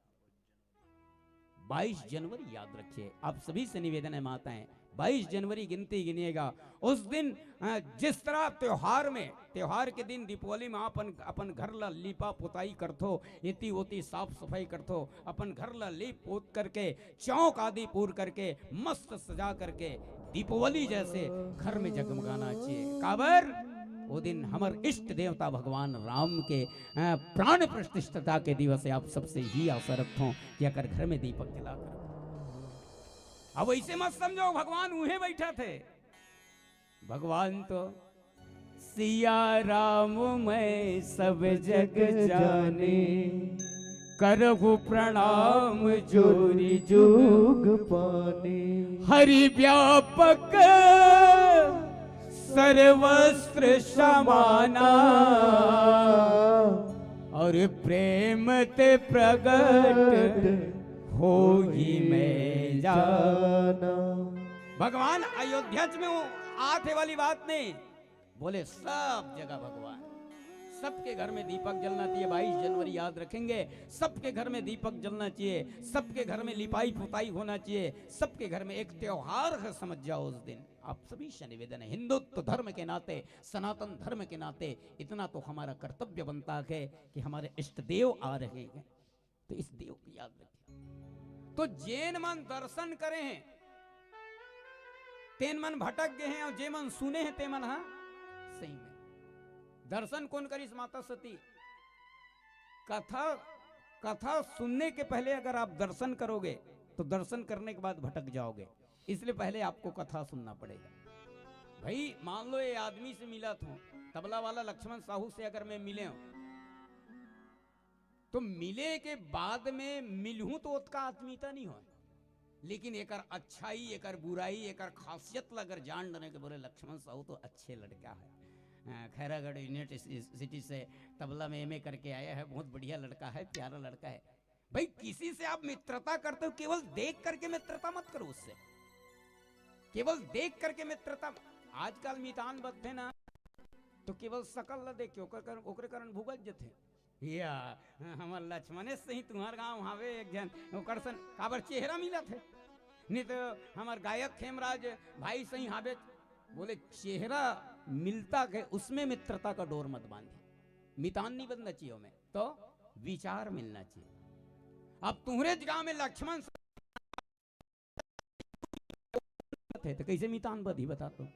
बाईस जनवरी याद रखिए, आप सभी से निवेदन है माताएं, बाईस जनवरी गिनती गिनिएगा। उस दिन, अ, जिस तरह त्योहार में, त्योहार के दिन दीपावली में अपन, अपन घर ला लीपा पुताई करथो, एती ओती साफ सफाई करथो, अपन घर ला लीप पोत करके, चौक आदि पूर करके, मस्त सजा करके, दीपावली जैसे घर में जगमगाना चाहिए। काबर? वो दिन हमर इष्ट देवता भगवान राम के, अ, प्राण प्रतिष्ठता के दिवस है। आप सबसे ही आशा रखथों कि अगर घर में दीपक जला कर, अब ऐसे मत समझो भगवान उहे बैठा थे। भगवान तो सिया राम मैं सब जग जाने, करहु प्रणाम जोरी जुग पाने। हरि व्यापक सर्वस्त्र समाना, और प्रेम ते प्रगट होई मैं जाना। भगवान अयोध्या में वो आथे वाली बात नहीं, बोले सब जगह भगवान। सबके घर में दीपक जलना चाहिए, बाईस जनवरी याद रखेंगे, सबके घर में दीपक जलना चाहिए, सबके घर में लिपाई पुताई होना चाहिए, सबके घर में एक त्योहार है, समझ जाओ उस दिन। आप सभी से निवेदन है, हिंदुत्व धर्म के नाते, सनातन धर्म के नाते इतना तो हमारा कर्तव्य बनता है कि हमारे इष्ट देव आ रहे हैं, तो इस देव को याद रखिए। तो जेन मन दर्शन करे हैं, तेन मन भटक गए हैं, और जे मन सुने हैं, ते मन हा सही में। दर्शन कौन करिस? माता सती। कथा, कथा सुनने के पहले अगर आप दर्शन करोगे, तो दर्शन करने के बाद भटक जाओगे। इसलिए पहले आपको कथा सुनना पड़ेगा। भाई, मान लो ये आदमी से मिला था, तबला वाला लक्ष्मण साहू से अगर मैं मिले हूं, तो मिले के बाद में मिलहूं तो ओतका आत्मीयता नहीं होय, लेकिन एकर अच्छाई, एकर बुराई, एकर खासियत ला अगर जान डरे के बोले, लक्ष्मण साहू तो अच्छे लड़का है। अ, खैरागढ़ यूनिवर्सिटी से तबला में एमए करके आया है, बहुत बढ़िया लड़का है, प्यारा लड़का है। भाई, किसी से आप मित्रता करते हो, केवल देख करके मित्रता मत करो उससे, केवल देख करके मित्रता। आजकल मितान बदथे ना, तो केवल सकल ला देख के ओकर कर-, ओकरे कारण भुगत जथे। या, हमर लक्ष्मणेश सही तुम्हार गांव हावे एक झन, ओकर सन काबर चेहरा मिलत है, नहीं तो हमर गायक खेमराज भाई सही हावे। बोले, चेहरा मिलता के उसमें मित्रता का डोर मत बांधे, मितान नहीं बंधना चाहिए हमें, तो विचार मिलना चाहिए। अब तुम्हरे गांव में लक्ष्मण थे, तो कैसे मितान बधी बता तो?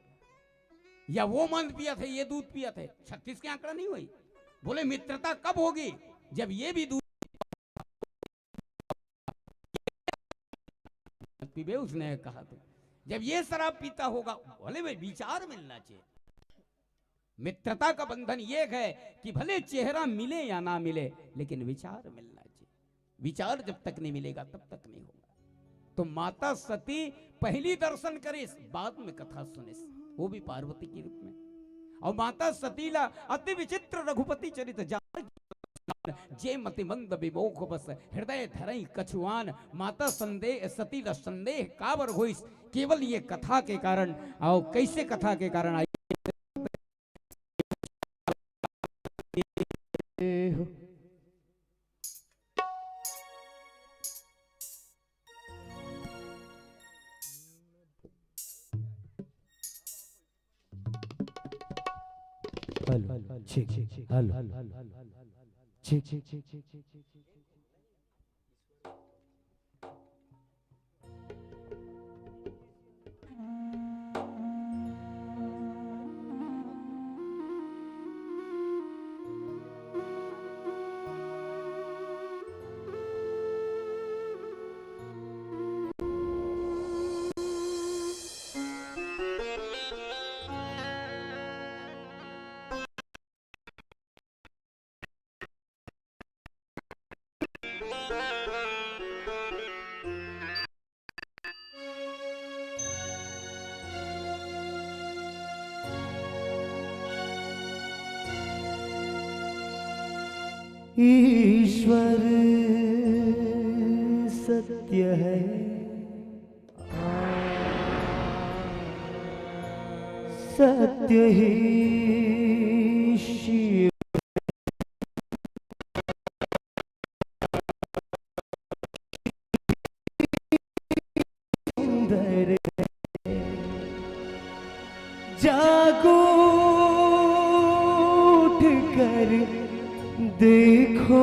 या वो मंद पिया थे, ये दूध पिया थे, छत्तीस के आंकड़ा नहीं हुई। बोले, मित्रता कब होगी? जब ये भी दूध पीबे, उसने कहा तो, जब ये शराब पीता होगा। बोले, भाई, विचार मिलना चाहिए। मित्रता का बंधन ये है कि भले चेहरा मिले या ना मिले, लेकिन विचार मिलना चाहिए। विचार जब तक नहीं मिलेगा, तब तक नहीं होगा। तो माता सती पहली दर्शन करिस, बाद में कथा सुनिस, वो भी पार्वती के रूप में। और माता सती ला अति विचित्र रघुपति चरित जान, जे मति मंद विमोह बस, हृदय धरई कछुआन। माता संदेह, सती ला संदेह काबर होइस, केवल ये कथा के कारण। और कैसे कथा के कारण आई? हेलो, ठीक, हेलो, ठीक, ठीक, ठीक, ठीक। ईश्वर सत्य है, सत्य ही शिव। सुंदर है। जागो, उठ कर देखो,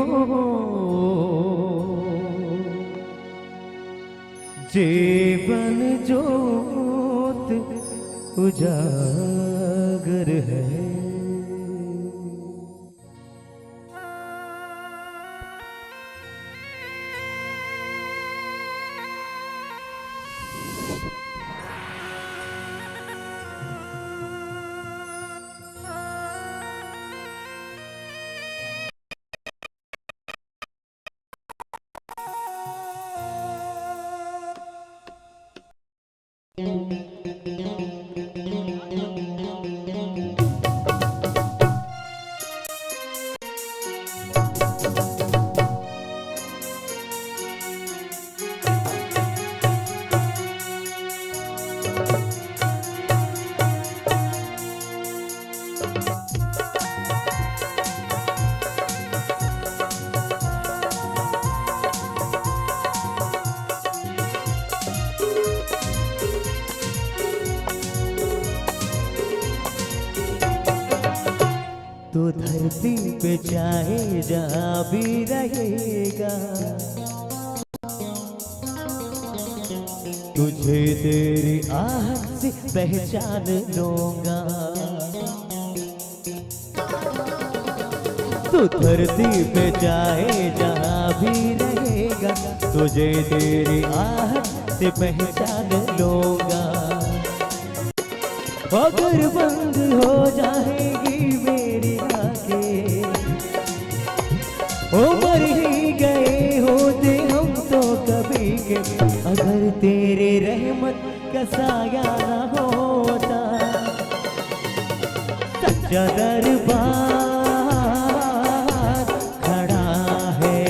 जीवन जोत उजागर है। तो धरती पे चाहे जहाँ भी रहेगा, तुझे तेरी आहट से पहचान लूंगा। तू धरती पे चाहे जहाँ भी रहेगा, तुझे तेरी आहट से पहचान लूंगा। अगर बंद हो जाएगी मेरी आंखें, ओ मर ही गए होते हम तो कभी के, अगर तेरे रहमत का साया ना होता। सच्चा दरबार खड़ा है,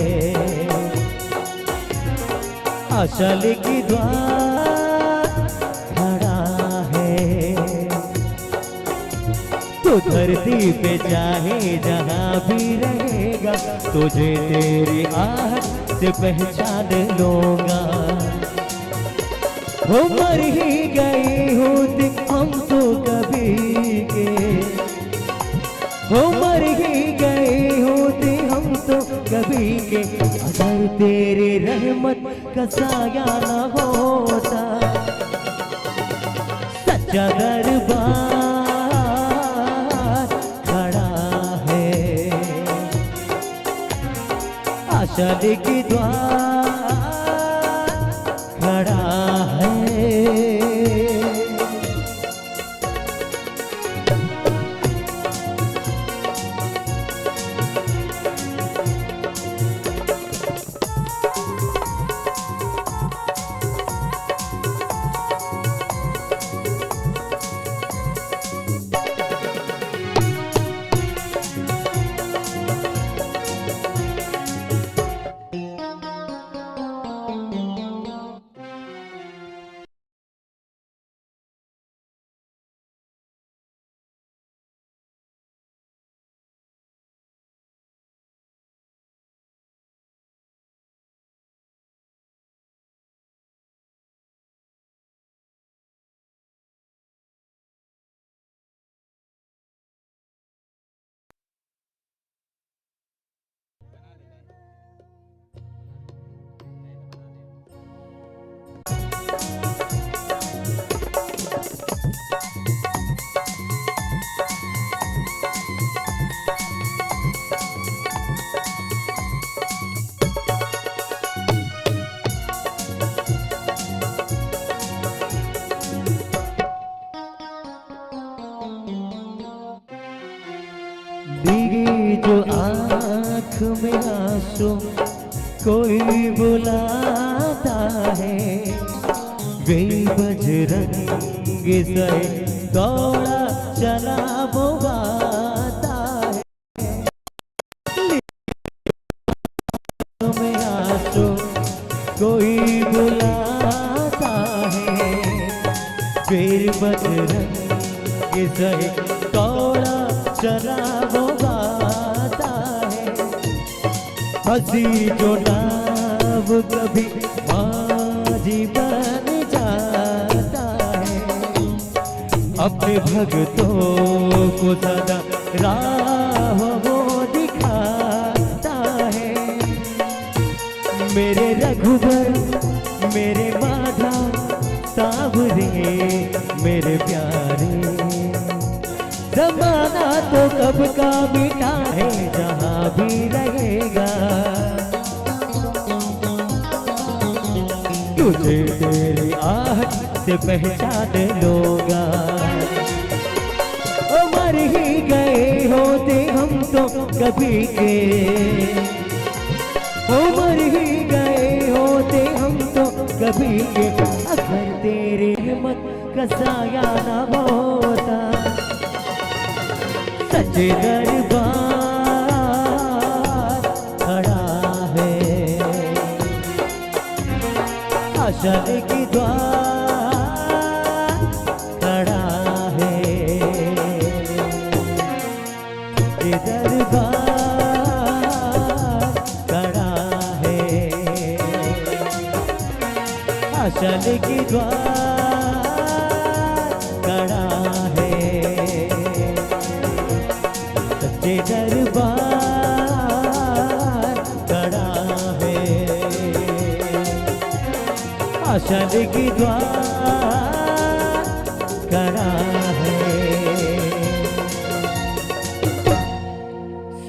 असल की द्वार खड़ा है। तू धरती पे चाहे जहाँ भी रहेगा, तुझे तेरी आहट से पहचान लूंगा। हो मर ही गए होते हम तो कभी के, हो मर ही गए होते हम तो कभी के, अगर तेरे रहमत का साया ना होता। सच्चा दरबार खड़ा है, असल की द्वार खड़ा है। भीगी जो आँख में आंसू कोई बुलाता है, वे बजरंग से दौड़ा चला वो आता है। कोई बुलाता है, फिर बजरंग सहित कौड़ा शराब गाता है। हंसी जो नाव कभी माझी बन जाता है। अपने भक्तों को सदा राह वो दिखाता है। मेरे रघुबर, मेरे माधव, सांवरे, मेरे प्यारे। जमाना तो कब का मिटा है, जहाँ भी रहेगा तुझे तेरी आहट से पहचान लोगा। ओ मर ही गए होते हम तो कभी के, ओ मर ही गए होते हम तो कभी के, अगर तेरी हिम्मत का साया ना होता। सच्चे दरबार खड़ा है, आशा की द्वार खड़ा है, ये दरबार खड़ा है, आशा की द्वार खड़ा है, सच्चे दरबार खड़ा है, आशा की द्वार खड़ा है।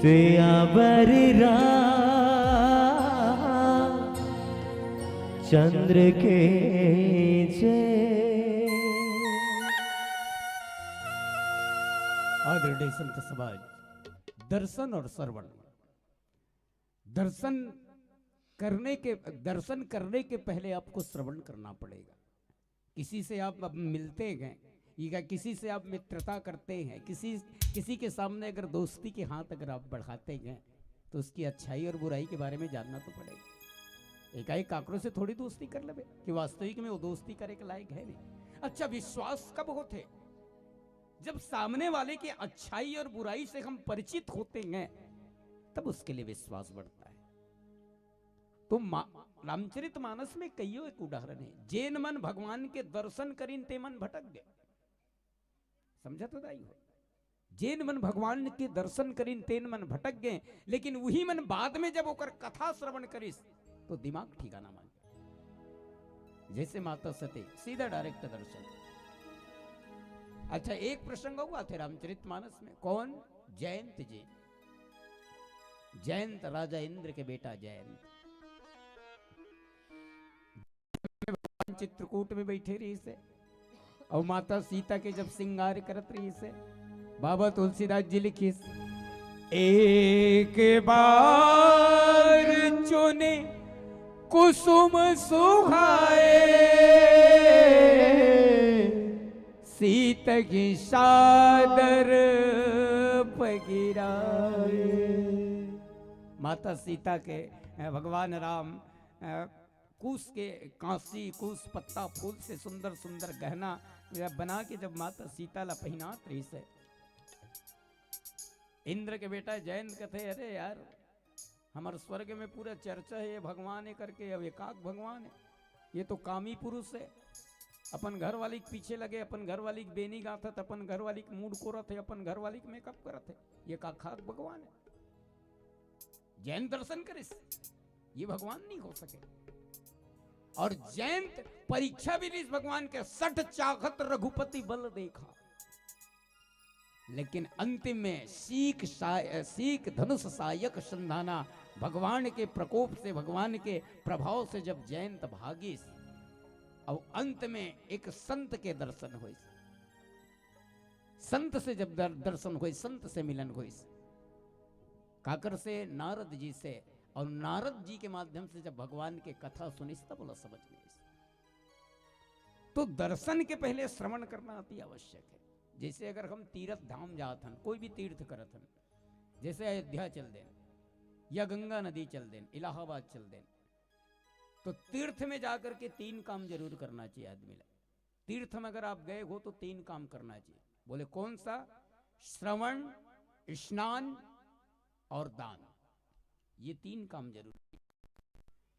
सियावर रामचंद्र के जय। आदरणीय संत समाज, दर्शन और श्रवण। दर्शन करने के, दर्शन करने के पहले आपको श्रवण करना पड़ेगा। किसी से आप अब मिलते हैं, या किसी से आप मित्रता करते हैं, किसी, किसी के सामने अगर दोस्ती के हाथ अगर आप बढ़ाते हैं, तो उसकी अच्छाई और बुराई के बारे में जानना तो पड़ेगा। एकाएक काकरो से थोड़ी दोस्ती कर लेबे कि वास्तविक में वो दोस्ती करे के लायक है नहीं। अच्छा, विश्वास कब होते? जब सामने वाले की अच्छाई और बुराई से हम परिचित होते हैं, तब उसके लिए विश्वास बढ़ता है। तो मा-, रामचरित मानस में कईयो एक उदाहरण है। जेन मन भगवान के दर्शन करिन ते मन भटक गए। समझत हो दाई हो? जेन मन भगवान के दर्शन करिन तेन मन भटक गए, लेकिन वही मन बाद में जब ओकर कथा श्रवण करिस तो दिमाग ठिकाना मान गए। जैसे माता सती, सीधा डायरेक्ट दर्शन। अच्छा, एक प्रसंग हुआ थे रामचरित मानस में। कौन? जयंत जी। जयंत, राजा इंद्र के बेटा जयंत। भगवान चित्रकूट में बैठे रहिसे और माता सीता के जब श्रृंगार करत रहिसे, बाबा तुलसीदास जी लिखिस, एक बार चुने कुसुम सुहाए, सीत ही सादर पगिराए। माता सीता के, अ, भगवान राम, अ, कुश के कांसी, कुश पत्ता फूल से सुंदर सुंदर गहना बना के जब माता सीता ला पहिनात रहिसे, इंद्र के बेटा जयंत कथे, "अरे यार, हमर स्वर्ग में पूरा चर्चा है ये भगवान है करके, अब एकाक भगवान है, ये तो कामी पुरुष है, अपन घर वाली के पीछे लगे, अपन घर वाली के बेनी गाथत, अपन घर वाली के मूड कोरत है, अपन घर वाली के मेकअप करत है, ये का खाक भगवान है?" जयंत दर्शन करिस, ये भगवान नहीं हो सके। और जयंत परीक्षा भी लीस भगवान के, "सठ चाखत रघुपति बल देखा।" लेकिन अंतिम में सीख सा-, सीख धनुष सायक संधाना, भगवान के प्रकोप से, भगवान के प्रभाव से जब जयंत भागिस, अब अंत में एक संत के दर्शन होइस। संत से जब दर-, दर्शन होइस, संत से मिलन होइस, काकर से? नारद जी से। और नारद जी के माध्यम से जब भगवान के कथा सुनिस, तब ओला समझ में आइस। तो दर्शन के पहले श्रवण करना अति आवश्यक है। जैसे अगर हम तीर्थ धाम जात हन, कोई भी तीर्थ करत हन, जैसे अयोध्या चल देन या गंगा नदी चल देन, इलाहाबाद चल देन, तो तीर्थ में जाकर के तीन काम जरूर करना चाहिए आदमी ला। तीर्थ में अगर आप गए हो तो तीन काम करना चाहिए। बोले, कौन सा? श्रवण, स्नान और दान, ये तीन काम जरूर।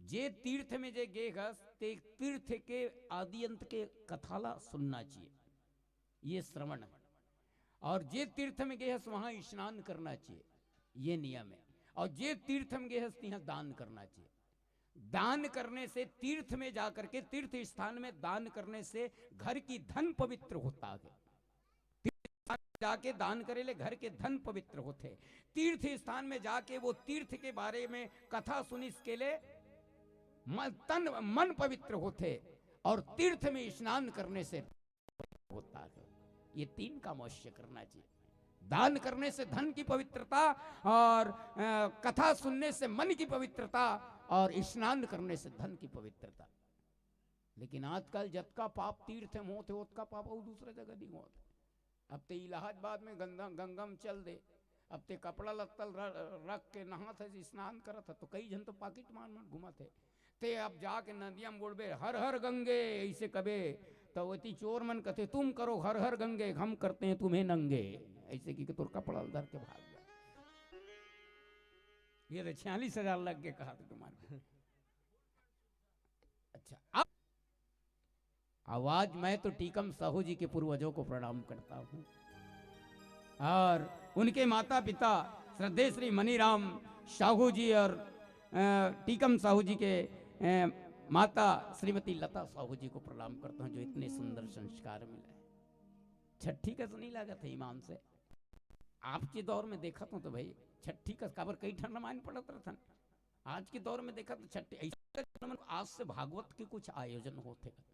जे तीर्थ में जे गे हस, ते तीर्थ के आदि अंत के कथा ला सुनना चाहिए, ये श्रवण है। और जे तीर्थ में गे हस, वहां स्नान करना चाहिए, ये नियम है। और जे तीर्थ में गे हस, तिहां दान करना चाहिए। दान करने से, तीर्थ में जाकर के, तीर्थ स्थान में दान करने से घर की धन पवित्र होता है। तीर्थ स्थान में जाके दान करे ले घर के धन पवित्र होते। तीर्थ स्थान में जाके वो तीर्थ के बारे में कथा सुनिस के ले मन, तन मन पवित्र होते। और तीर्थ में स्नान करने से होता है। ये तीन काम अवश्य करना चाहिए। दान करने से धन की पवित्रता, और अ, कथा सुनने से मन की पवित्रता, और स्नान करने से धन की पवित्रता। लेकिन आजकल जतका पाप तीर्थ में होत हे, ओतका पाप अउ दूसरा जगह नहीं होत। अब ते इलाहाबाद में गंगा, गंगा में चल दे, अब ते कपड़ा लत्ता ल र-, रख के नहात हे, स्नान करत हे, तो कई झन तो पाकिट मार मार घूमत हे। ते अब जाके नदिया में बोलबे, "हर हर गंगे," ऐसे कबे, तो ओती चोर मन कथे, "तुम करो हर हर गंगे, हम करते हैं तुम्हें नंगे," ऐसे कि तोर कपड़ा ल धर के भाग जाए। ये तो छियालीस हजार लग के कहा था तुम्हारे। अच्छा, अब आवाज, मैं तो टीकम साहू जी के पूर्वजों को प्रणाम करता हूँ और उनके माता पिता श्रद्धेय श्री मनीराम साहू जी और, अ, टीकम साहू जी के, अ, माता श्रीमती लता साहू जी को प्रणाम करता हूँ, जो इतने सुंदर संस्कार मिले। छठी कस नहीं लागत हे ईमान से। आपके दौर में देखत हों तो भाई, छठी कस काबर कई ठन रामायण पढ़त रहथन। आज के दौर में देखा तो छठी ऐसा जन्म, आज से भागवत के कुछ आयोजन होते हैं।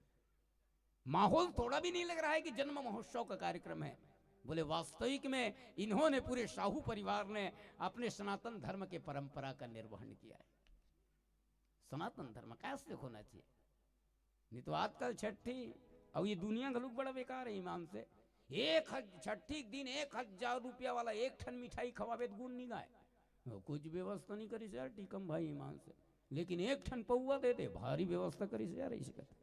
माहौल थोड़ा भी नहीं लग रहा है कि जन्म महोत्सव का कार्यक्रम है। बोले, वास्तविक में इन्होंने, पूरे साहू परिवार ने अपने सनातन धर्म के परंपरा का निर्वहन किया है। सनातन धर्म का ऐसे होना चाहिए, नहीं तो आजकल छठी, और ये दुनिया घलुक बड़ा बेकार है ईमान से। एक हज-, छठी के दिन एक हजार रुपया वाला एक ठन मिठाई खवाबे त गुण नहीं गाय। वो कुछ व्यवस्था नहीं करिस यार टीकम भाई ईमान से, लेकिन एक ठन पौवा दे दे, भारी व्यवस्था करिस यार, ऐसे कहते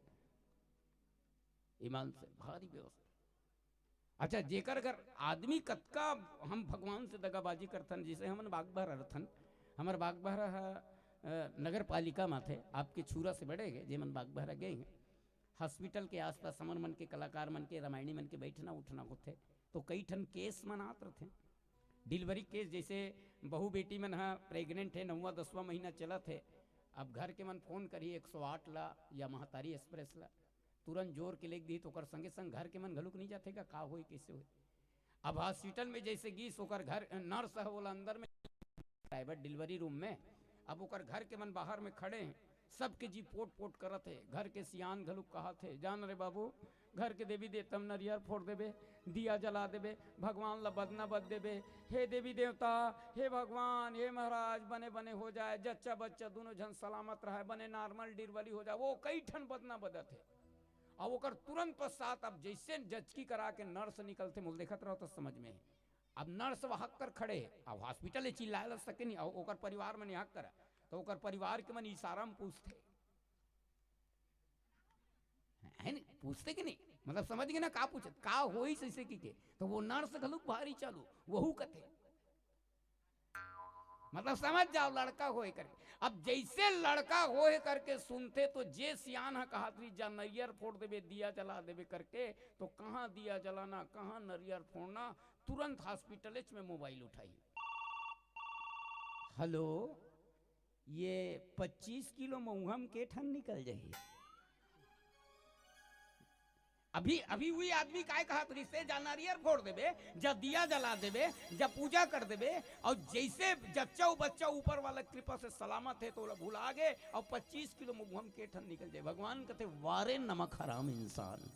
ईमान से, भारी व्यवस्था। अच्छा, जेकर घर आदमी कतका हम भगवान से दगाबाजी करथन, जैसे हमन बागबहरा रथन, हमर बागबहरा ह, अ, नगर पालिका म थे, आपके छुरा से बड़े हे, जेमन बागबहरा गए हैं, hospital के आसपास हमर मन के कलाकार मन के, रामायणी मन के बैठना उठना होथे, तो कई ठन case मन आत रथे, delivery case, जैसे बहू बेटी मन ह pregnant हे, नौवां दसवां महीना चलत हे, अब घर के मन phone करही एक सौ आठ ला या महतारी express ला, तुरंत जोर के लेग दिही, तो ओकर संगे संग घर के मन घलुक नहीं जाथे का, का होई, कैसे होई। अब hospital में जैसे गीस, ओकर घर nurse ह, ओला अंदर में private delivery room में, अब ओकर घर के मन बाहर में खड़े हैं, सबके जी पोट पोट करत हे, घर के सियान घलुक कहत हे, जान रे बाबू, घर के देवी देवता म नरियर फोड़ देबे, दिया जला देबे, भगवान ला बदना बद देबे, हे देवी देवता, हे भगवान, हे महाराज, बने बने हो जाए, जच्चा बच्चा दोनों झन सलामत रहे, बने normal delivery हो जाए, वो कई ठन बदना बदत हे। अब ओकर तुरंत पश्चात अब जैसे जचकी करा के nurse निकलथे, मोल देखत रहो तो समझ में हे। अब nurse वहां कर खड़े, अब hospital ले चिल्लाए लग सके नहीं, अब ओकर परिवार मन यहाँ कर, तो ओकर परिवार के मन इशारा में पूछथे, है नहीं, पूछथे कि नहीं, मतलब समझ गए ना का पूछत, का होइस ऐसे की के, तो वो nurse घलुक भारी चालू, वहू कथे, मतलब समझ जाओ, लड़का होए करके। अब जैसे लड़का होए करके सुनथे, तो जे सियान ह कहत रही, "जा नरियर फोड़ देबे, दिया जला देबे" करके, तो कहाँ दिया जलाना, कहाँ नरियर फोड़ना, तुरंत hospital में mobile उठाई। Hello, ये पच्चीस किलो महुआ म के ठन निकल जाही? अभी, अभी वही आदमी काय कहत रहिस हे, जा नरियर फोड़ देबे, जा दिया जला देबे, जा पूजा कर देबे, और जैसे जच्चा बच्चा ऊपर वाला कृपा से सलामत हे, तो ओला भुला गे, और पच्चीस किलो महुआ म के ठन निकल जाए। भगवान कथे, "वारे नमक हराम इंसान।"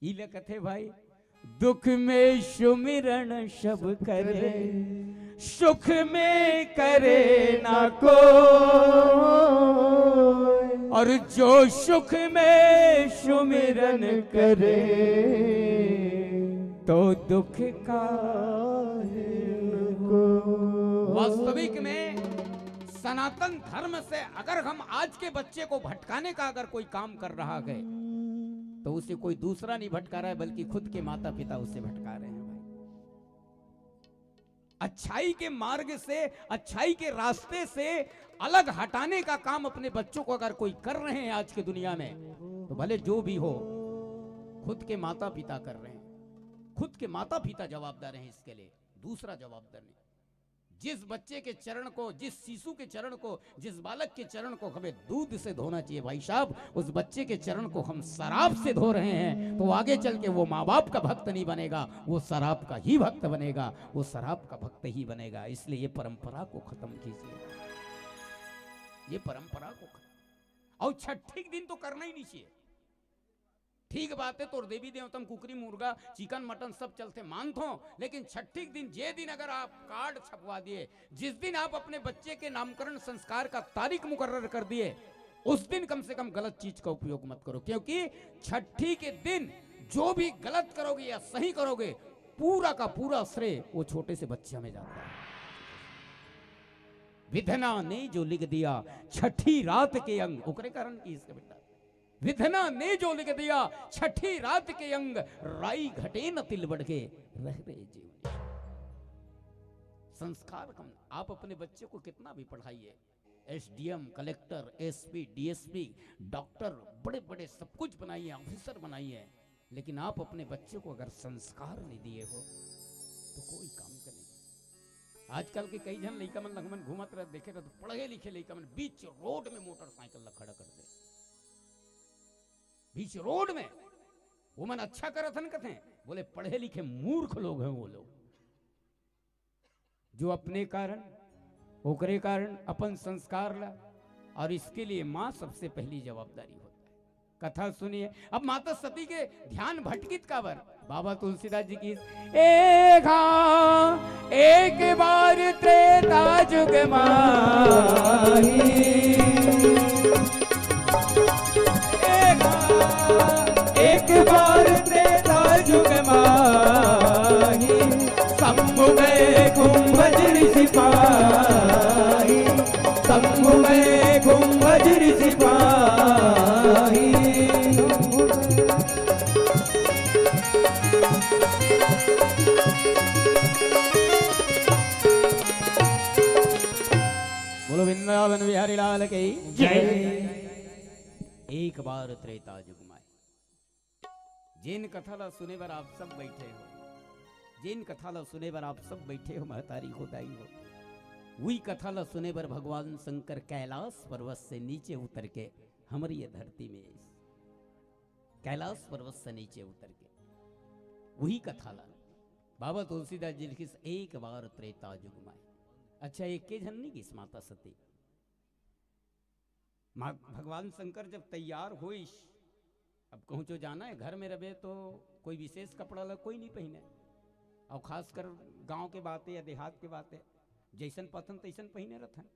इले कथे भाई, दुख में सुमिरन सब करे, सुख में करे ना को, और जो सुख में सुमिरन करे, तो दुख का वास्तविक में सनातन धर्म से अगर हम आज के बच्चे को भटकाने का अगर कोई काम कर रहा है, तो उसे कोई दूसरा नहीं भटका रहा है, बल्कि खुद के माता पिता उसे भटका रहे हैं भाई। अच्छाई के मार्ग से, अच्छाई के रास्ते से अलग हटाने का काम अपने बच्चों को अगर कोई कर रहे हैं आज की दुनिया में, तो भले जो भी हो, खुद के माता पिता कर रहे हैं, खुद के माता पिता जवाबदार हैं इसके लिए, दूसरा जवाबदार नहीं। जिस बच्चे के चरण को, जिस शिशु के चरण को, जिस बालक के चरण को हमें दूध से धोना चाहिए भाई साहब, उस बच्चे के चरण को हम शराब से धो रहे हैं, तो आगे चल के वो माँ बाप का भक्त नहीं बनेगा, वो शराब का ही भक्त बनेगा, वो शराब का भक्त ही बनेगा। इसलिए ये परंपरा को खत्म कीजिए, ये परंपरा को खत्म। और छठी के दिन तो करना ही नहीं चाहिए। ठीक बात है, तोर देवी देवता म कुकरी, मुर्गा, चिकन, मटन सब चलथे, मानथों, लेकिन छठी के दिन, जे दिन अगर आप कार्ड छपवा दिए, जिस दिन आप अपने बच्चे के नामकरण संस्कार का तारीख मुकर्रर कर दिए, उस दिन कम से कम गलत चीज का उपयोग मत करो, क्योंकि छठी के दिन जो भी गलत करोगे या सही करोगे, पूरा का पूरा श्रेय वो छोटे से बच्चे में जाता है। विधना ने जो लिख दिया छठी रात के अंग, ओकरे कारण की इसका बेटा विधना ने जो लिख दिया छठी रात के अंग, राई घटे न तिल बढ़ के रह रे जीवनी। संस्कार कम। आप अपने बच्चे को कितना भी पढ़ाइए, SDM, collector, SP, DSP, doctor, बड़े बड़े सब कुछ बनाइए, ऑफिसर बनाइए, लेकिन आप अपने बच्चे को अगर संस्कार नहीं दिए हो तो कोई काम का नहीं। आजकल के कई झन लइका मन लगमन घूमत रह, देखे रह तो पढ़े लिखे लइका मन बीच रोड में मोटरसाइकिल ला खड़ा कर दे, बीच रोड में। वो मन अच्छा करत हन कथे, बोले पढ़े लिखे मूर्ख लोग हैं वो लोग, जो अपने कारण, ओकरे कारण अपन संस्कार ला, और इसके लिए माँ सबसे पहली जवाबदारी होता है। कथा सुनिए। अब माता सती के ध्यान भटकित काबर? बाबा तुलसीदास जी की एघा एक बार त्रेता जुग माही, एघा एक बार त्रेता जुग माही, शंभु गए कुंभज ऋषि पाही, शंभु गए कुंभज ऋषि पाही। बोलो वृंदावन बिहारी लाल की जय। एक बार त्रेता जुग माही। जेन कथा ला सुने बर आप सब बैठे हो, जेन कथा ला सुने बर आप सब बैठे हो, महतारी हो, दाई हो, वही कथा ला सुने बर भगवान शंकर कैलाश पर्वत से नीचे उतर के हमर ये धरती में आइस। कैलाश पर्वत से नीचे उतर के वही कथा ला बाबा तुलसीदास जी लिखिस, एक बार त्रेता जुग माही। अच्छा, एक के झन नहीं गिस माता सती। माँ, भगवान शंकर जब तैयार होइस, अब कहूँ जो जाना है, घर में रहे तो कोई विशेष कपड़ा ला कोई नहीं पहने, और खासकर गांव के बातें या देहात के बातें, जैसन पथन तैसन पहने रहथन।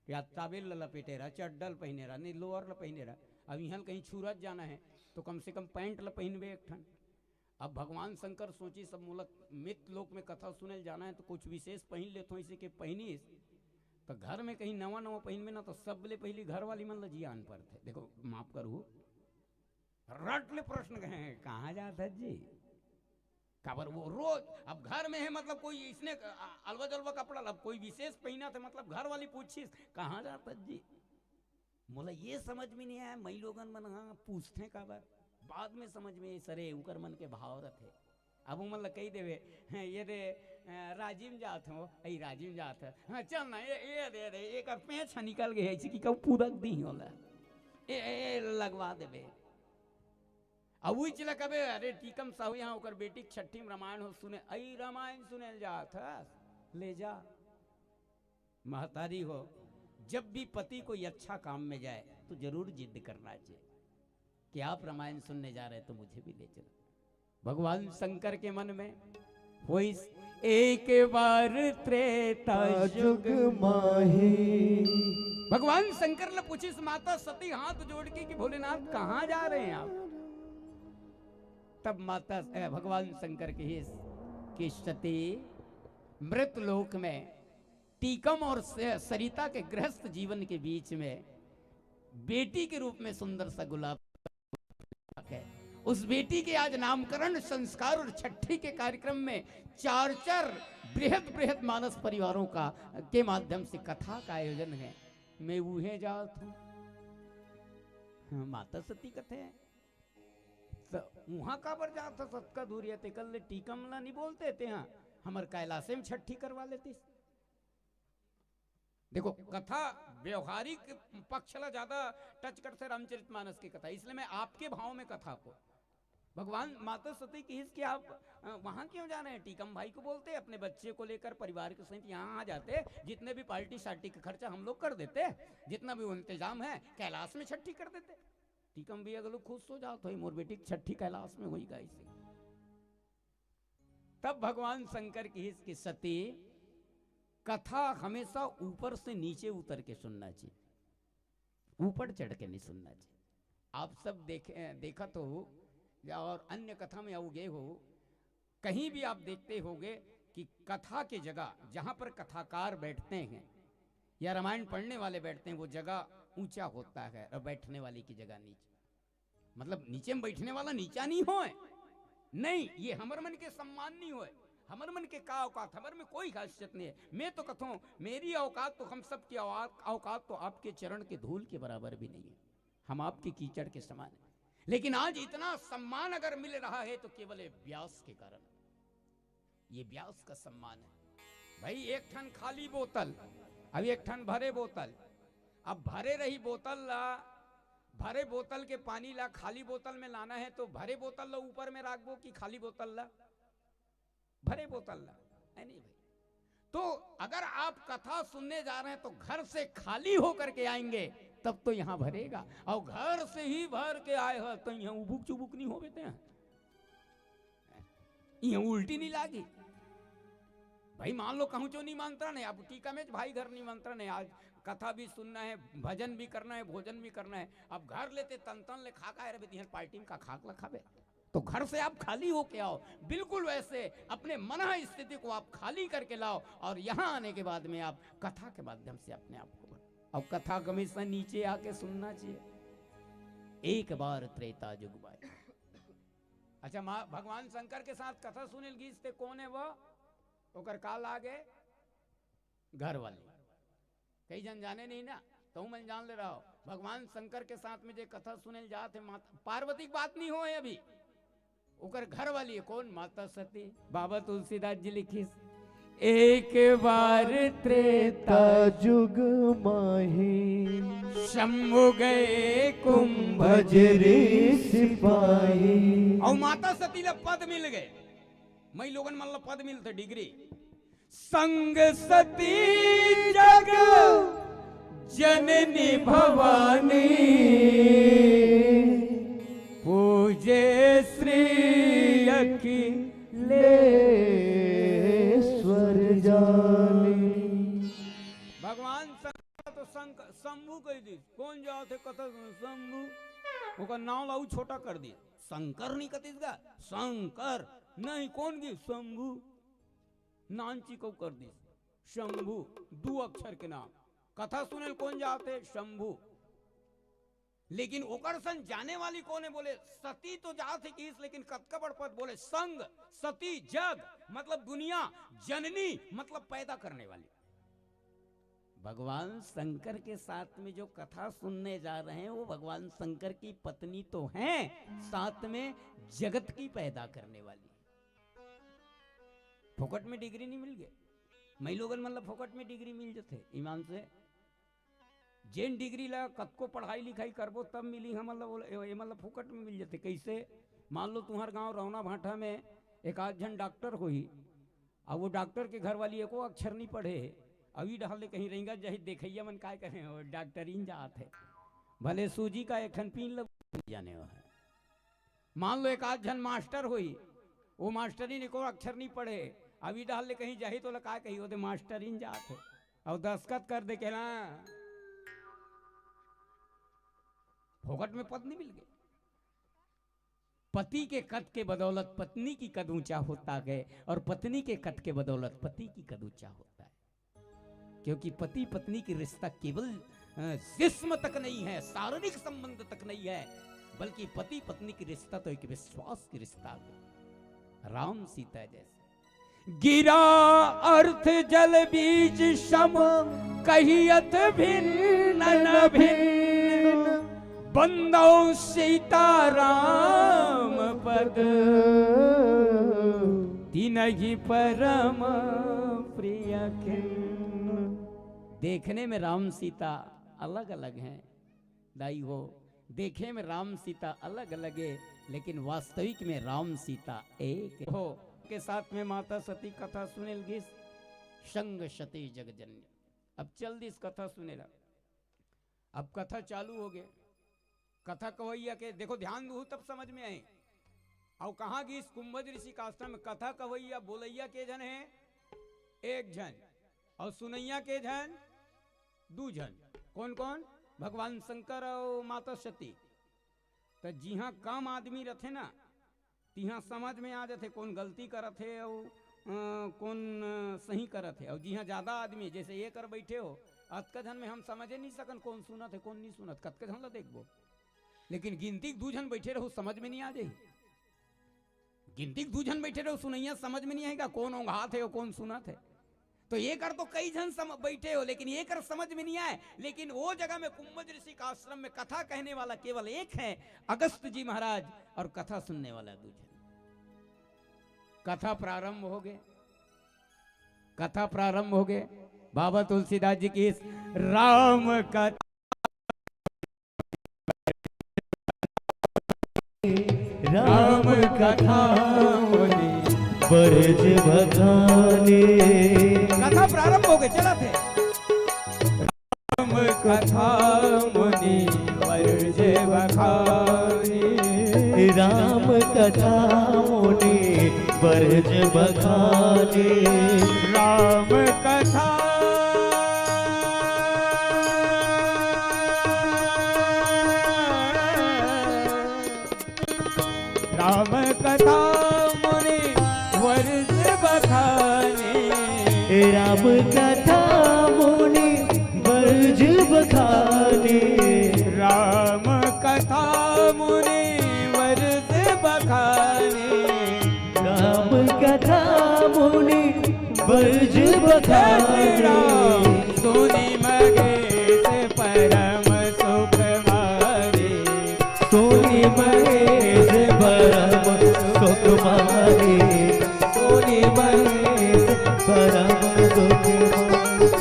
या ताबेल ला लपेटे रहा, चड्डल पहने रहा, नहीं लोअर ला पहने रहा। अब यहाँ कहीं छूरत जाना है तो कम से कम पैंट ला पहनबे एक ठन। अब भगवान शंकर सोचिस, सब मोला मित लोक में कथा सुने ल जाना है तो कुछ विशेष पहन लेथों, इसे के पहनिस। तो घर में कहीं नवा नवा पहनबे ना तो सबले पहली घर वाली मन ला जियान पड़थे। देखो, माफ करू, रट ले प्रश्न कहे, "कहाँ जात हस जी?" काबर वो रोज अब घर में है, मतलब कोई इसने अ, अलवा जलवा कपड़ा ला, अब कोई विशेष पहना थे, मतलब घर वाली पूछिस, "कहाँ जात हस जी?" मोला ये समझ में नहीं आया, मई लोगन मन हाँ पूछथे काबर, बाद में समझ में आइस रे, उकर मन के भाव रथे। अब उमन ला कही देवे, "हैं, ये दे, अ, राजिम जात हो, अई राजिम जात है, हाँ चल ना, ये, ये दे दे, एक पेंच ह निकल गए, ऐसे कि कहूँ पूरक दी होला, ए, ए, ए, लगवा देवे।" अब वही चला कबे, "अरे टीकम साहू, यहाँ ओकर बेटी के छठी में रामायण हो सुने, अई रामायण सुने ल जात हस, ले जा।" महतारी हो, जब भी पति कोई अच्छा काम में जाए तो जरूर जिद करना चाहिए कि आप रामायण सुनने जा रहे तो मुझे भी ले चलो। भगवान शंकर के मन में होइस एक बार त्रेता जुग माही। भगवान शंकर ने पूछिस माता सती हाथ जोड़ के कि भोलेनाथ, कहाँ जा रहे हैं आप? तब माता, ए, भगवान शंकर कहिस कि सती, मृत लोक में टीकम और स-, सरिता के गृहस्थ जीवन के बीच में बेटी के रूप में सुंदर सा गुलाब है। उस बेटी के आज नामकरण संस्कार और छठी के कार्यक्रम में चार चार बृहद बृहद मानस परिवारों का, के माध्यम से कथा का आयोजन है। मैं उहें जात हूँ, हाँ, माता सती कथे हैं। तो वहां काबर जात हस अतका दूरिया? तेकर ले टीकम ला नहीं बोलते ते, हाँ, हमर कैलाशे में छठी करवा लेतिस। देखो, कथा व्यवहारिक पक्ष ला ज्यादा टच करथे रामचरितमानस की कथा, इसलिए मैं आपके भाव में कथा को, भगवान माता सती की हिस कि आप, अ, वहां क्यों जा रहे हैं? टीकम भाई को बोलते, अपने बच्चे को लेकर परिवार के सहित यहाँ आ जाते, जितने भी पार्टी शार्टी का खर्चा हम लोग कर देते, जितना भी वो इंतजाम है कैलाश में छठी कर देते। टीकम भी अगलू खुश हो जात होई, मोर बेटी के छठी कैलाश में होई गाइसे। तब भगवान शंकर की हिस कि सती, कथा हमेशा ऊपर से नीचे उतर के सुनना चाहिए, ऊपर चढ़ के नहीं सुनना चाहिए। आप सब देखे, देखत हो या और अन्य कथा में आओगे हो, कहीं भी आप देखते होगे कि कथा की जगह जहां पर कथाकार बैठते हैं या रामायण पढ़ने वाले बैठते हैं, वो जगह ऊंचा होता है और बैठने वाली की जगह नीचे। मतलब नीचे में बैठने वाला नीचा नहीं होए, नहीं, ये हमर मन के सम्मान नहीं होए। हमर मन के का औकात, हमर में कोई खासियत नहीं है। मैं तो कहता हूं, मेरी औकात तो, हम सब की औकात, औकात तो आपके चरण के धूल के बराबर भी नहीं है। हम आपके कीचड़ के समान हैं। लेकिन आज इतना सम्मान अगर मिल रहा है तो केवल ये व्यास के कारण, ये व्यास का सम्मान है। भाई, एक ठन खाली बोतल, अब एक ठन भरे बोतल। अब भरे रही बोतल ला, भरे बोतल के पानी ला खाली बोतल में लाना है तो भरे बोतल ला ऊपर में रखबो कि खाली बोतल ला? भरे बोतल ला, है नहीं भाई? तो अगर आप कथा सुनने जा रहे हैं तो घर से खाली होकर के आएंगे, तब तो यहाँ भरेगा। और घर से ही भर के आए हो तो यहाँ उबुक चुबुक नहीं हो बेटे, यहाँ उल्टी नहीं लागी। भाई, मान लो कहूँ चो निमंत्रण है, अब टीका में भाई घर निमंत्रण है, आज कथा भी सुनना है, भजन भी करना है, भोजन भी करना है। अब घर लेते तन तन ले खा का रहे, बिहान पार्टी में का खाक ला खाबे? तो घर से आप खाली होके आओ, बिल्कुल वैसे अपने मन स्थिति को आप खाली करके लाओ और यहाँ आने के बाद में आप कथा के माध्यम से अपने आप को बढ़ाओ। और कथा हमेशा नीचे आके सुनना चाहिए। एक बार त्रेता जुग माही। अच्छा, माँ, भगवान शंकर के साथ कथा सुनेल गीस ते कोन है वो? ओकर का लागे? घर वाली। कई जन जाने नहीं ना, तो मन जान ले रहा हो, भगवान शंकर के साथ में जे कथा सुनेल जात है, माता पार्वती की बात नहीं हो है अभी, ओकर घर वाली है। कौन? माता सती। बाबा तुलसीदास जी लिखिस, एक बार त्रेता जुग माही, शंभु गए कुंभ भजरी सिपाही। और माता सती ला पद मिल गए, मई लोगन मन ला पद मिलते, डिग्री। संग सती जग जननी भवानी, पूजे श्री अखिलेश्वर जानी। भगवान शंकर तो शंकर, शंभु कह दी। कौन जात है कथा सुने? शंभु। ओकर नाम ला अउ छोटा कर दी। शंकर नहीं कतिस गा, शंकर नहीं, कौन की? शंभु। नानची को कर दी शंभु, दू अक्षर के नाम। कथा सुनेल कौन जात है? शंभु। लेकिन ओकर संग जाने वाली कौन है? बोले सती तो जात है किस, लेकिन कतका बड़ पद? बोले संग सती जग, मतलब दुनिया, जननी मतलब पैदा करने वाली। भगवान शंकर के साथ में जो कथा सुनने जा रहे हैं, वो भगवान शंकर की पत्नी तो हैं, साथ में जगत की पैदा करने वाली। फोकट में डिग्री नहीं मिल गए, मई लोगन मतलब फोकट में डिग्री मिल जथे। ईमान से, जेन डिग्री ला कतको पढ़ाई लिखाई करबो तब मिली, हमन ला बोले, ए, ए, मतलब फोकट में मिल जथे। कैसे? मान लो तुम्हार गांव रौना भाटा में एक आध झन डॉक्टर होही, अब वो डॉक्टर के घर वाली एको अक्षर नहीं पढ़े, अभी डहर ले कहीं रेंगत जाही, देखैया मन काय कहे, वो डॉक्टरीन जात है, भले सूजी का एक ठन पीन लग जाने वाला है। मान लो एक आध झन मास्टर होही, वो मास्टरीन एको अक्षर नहीं पढ़े, अभी डहर ले कहीं जाही तो ला काय कही, वो दे मास्टरीन जात है, और दस्खत कर दे के ना, फोकट में पद नहीं मिल गए। पति के कद के बदौलत पत्नी की कद ऊंचा होता है और पत्नी के कद के बदौलत पति की कद ऊंचा होता है। क्योंकि पति पत्नी की रिश्ता केवल, अ, जिस्म तक नहीं है, शारीरिक संबंध तक नहीं है, बल्कि पति पत्नी की रिश्ता तो एक विश्वास की रिश्ता है। राम सीता जैसे। गिरा अर्थ जल बीज सम, कहियत भिन्न न भिन्न, बंदौ सीता राम पद, तिनहि परम प्रिय खिन्न। देखने में राम सीता अलग अलग हैं, दाई हो, देखे में राम सीता अलग अलग है, लेकिन वास्तविक में राम सीता एक हो। के साथ में माता सती कथा सुनेल गिस, संग सती जग जननी। अब चल दिस कथा सुनेला। अब कथा चालू हो गए। कथा कवैया के देखो, ध्यान दू तब समझ में आए। और कहाँ गिस कुंभज ऋषि का आश्रम में? कथा कवैया बोलैया के झन है? एक झन। और सुनैया के झन? दू झन। कौन कौन? भगवान शंकर और माता सती। तो जिहाँ कम आदमी रहते ना, तिहाँ समझ में आ जाते कौन गलती करत है और, अ, कौन, अ, सही करत है। और जिहाँ ज्यादा आदमी, जैसे ये कर बैठे हो, अतका झन में हम समझे नहीं सकन कौन सुनत है, कौन नहीं सुनत, कतका झन ला देखबो। लेकिन गिनती के दू झन बैठे रहो, समझ में नहीं आ जाही। गिनती के दू झन बैठे रहो, सुनैया समझ में नहीं आएगा कौन ओंघात है और कौन सुनत है। तो ये कर तो कई झन सम-, बैठे हो, लेकिन ये कर समझ में नहीं आए। लेकिन वो जगह में कुंभज ऋषि का आश्रम में कथा कहने वाला केवल एक है, अगस्त जी महाराज, और कथा सुनने वाला दू झन। कथा प्रारंभ हो गए, कथा प्रारंभ हो गए। बाबा तुलसीदास जी की इस राम कथा राम कथा मुनि बरज बखाने। कथा प्रारंभ हो गई, चला थे। राम कथा मुनि बरज बखाने। राम कथा मुनि बरज बखाने। राम कथा राम कथा मुनि बरज बखाने। राम कथा मुनि बरज बखाने। राम कथा मुनि बरज बखाने। राम कथा मुनि बरज बखाने। राम सुनि महेश परम सुख मारे। सुनि महेश परम सुख मारे। सुनि महेश परम सुख मारे।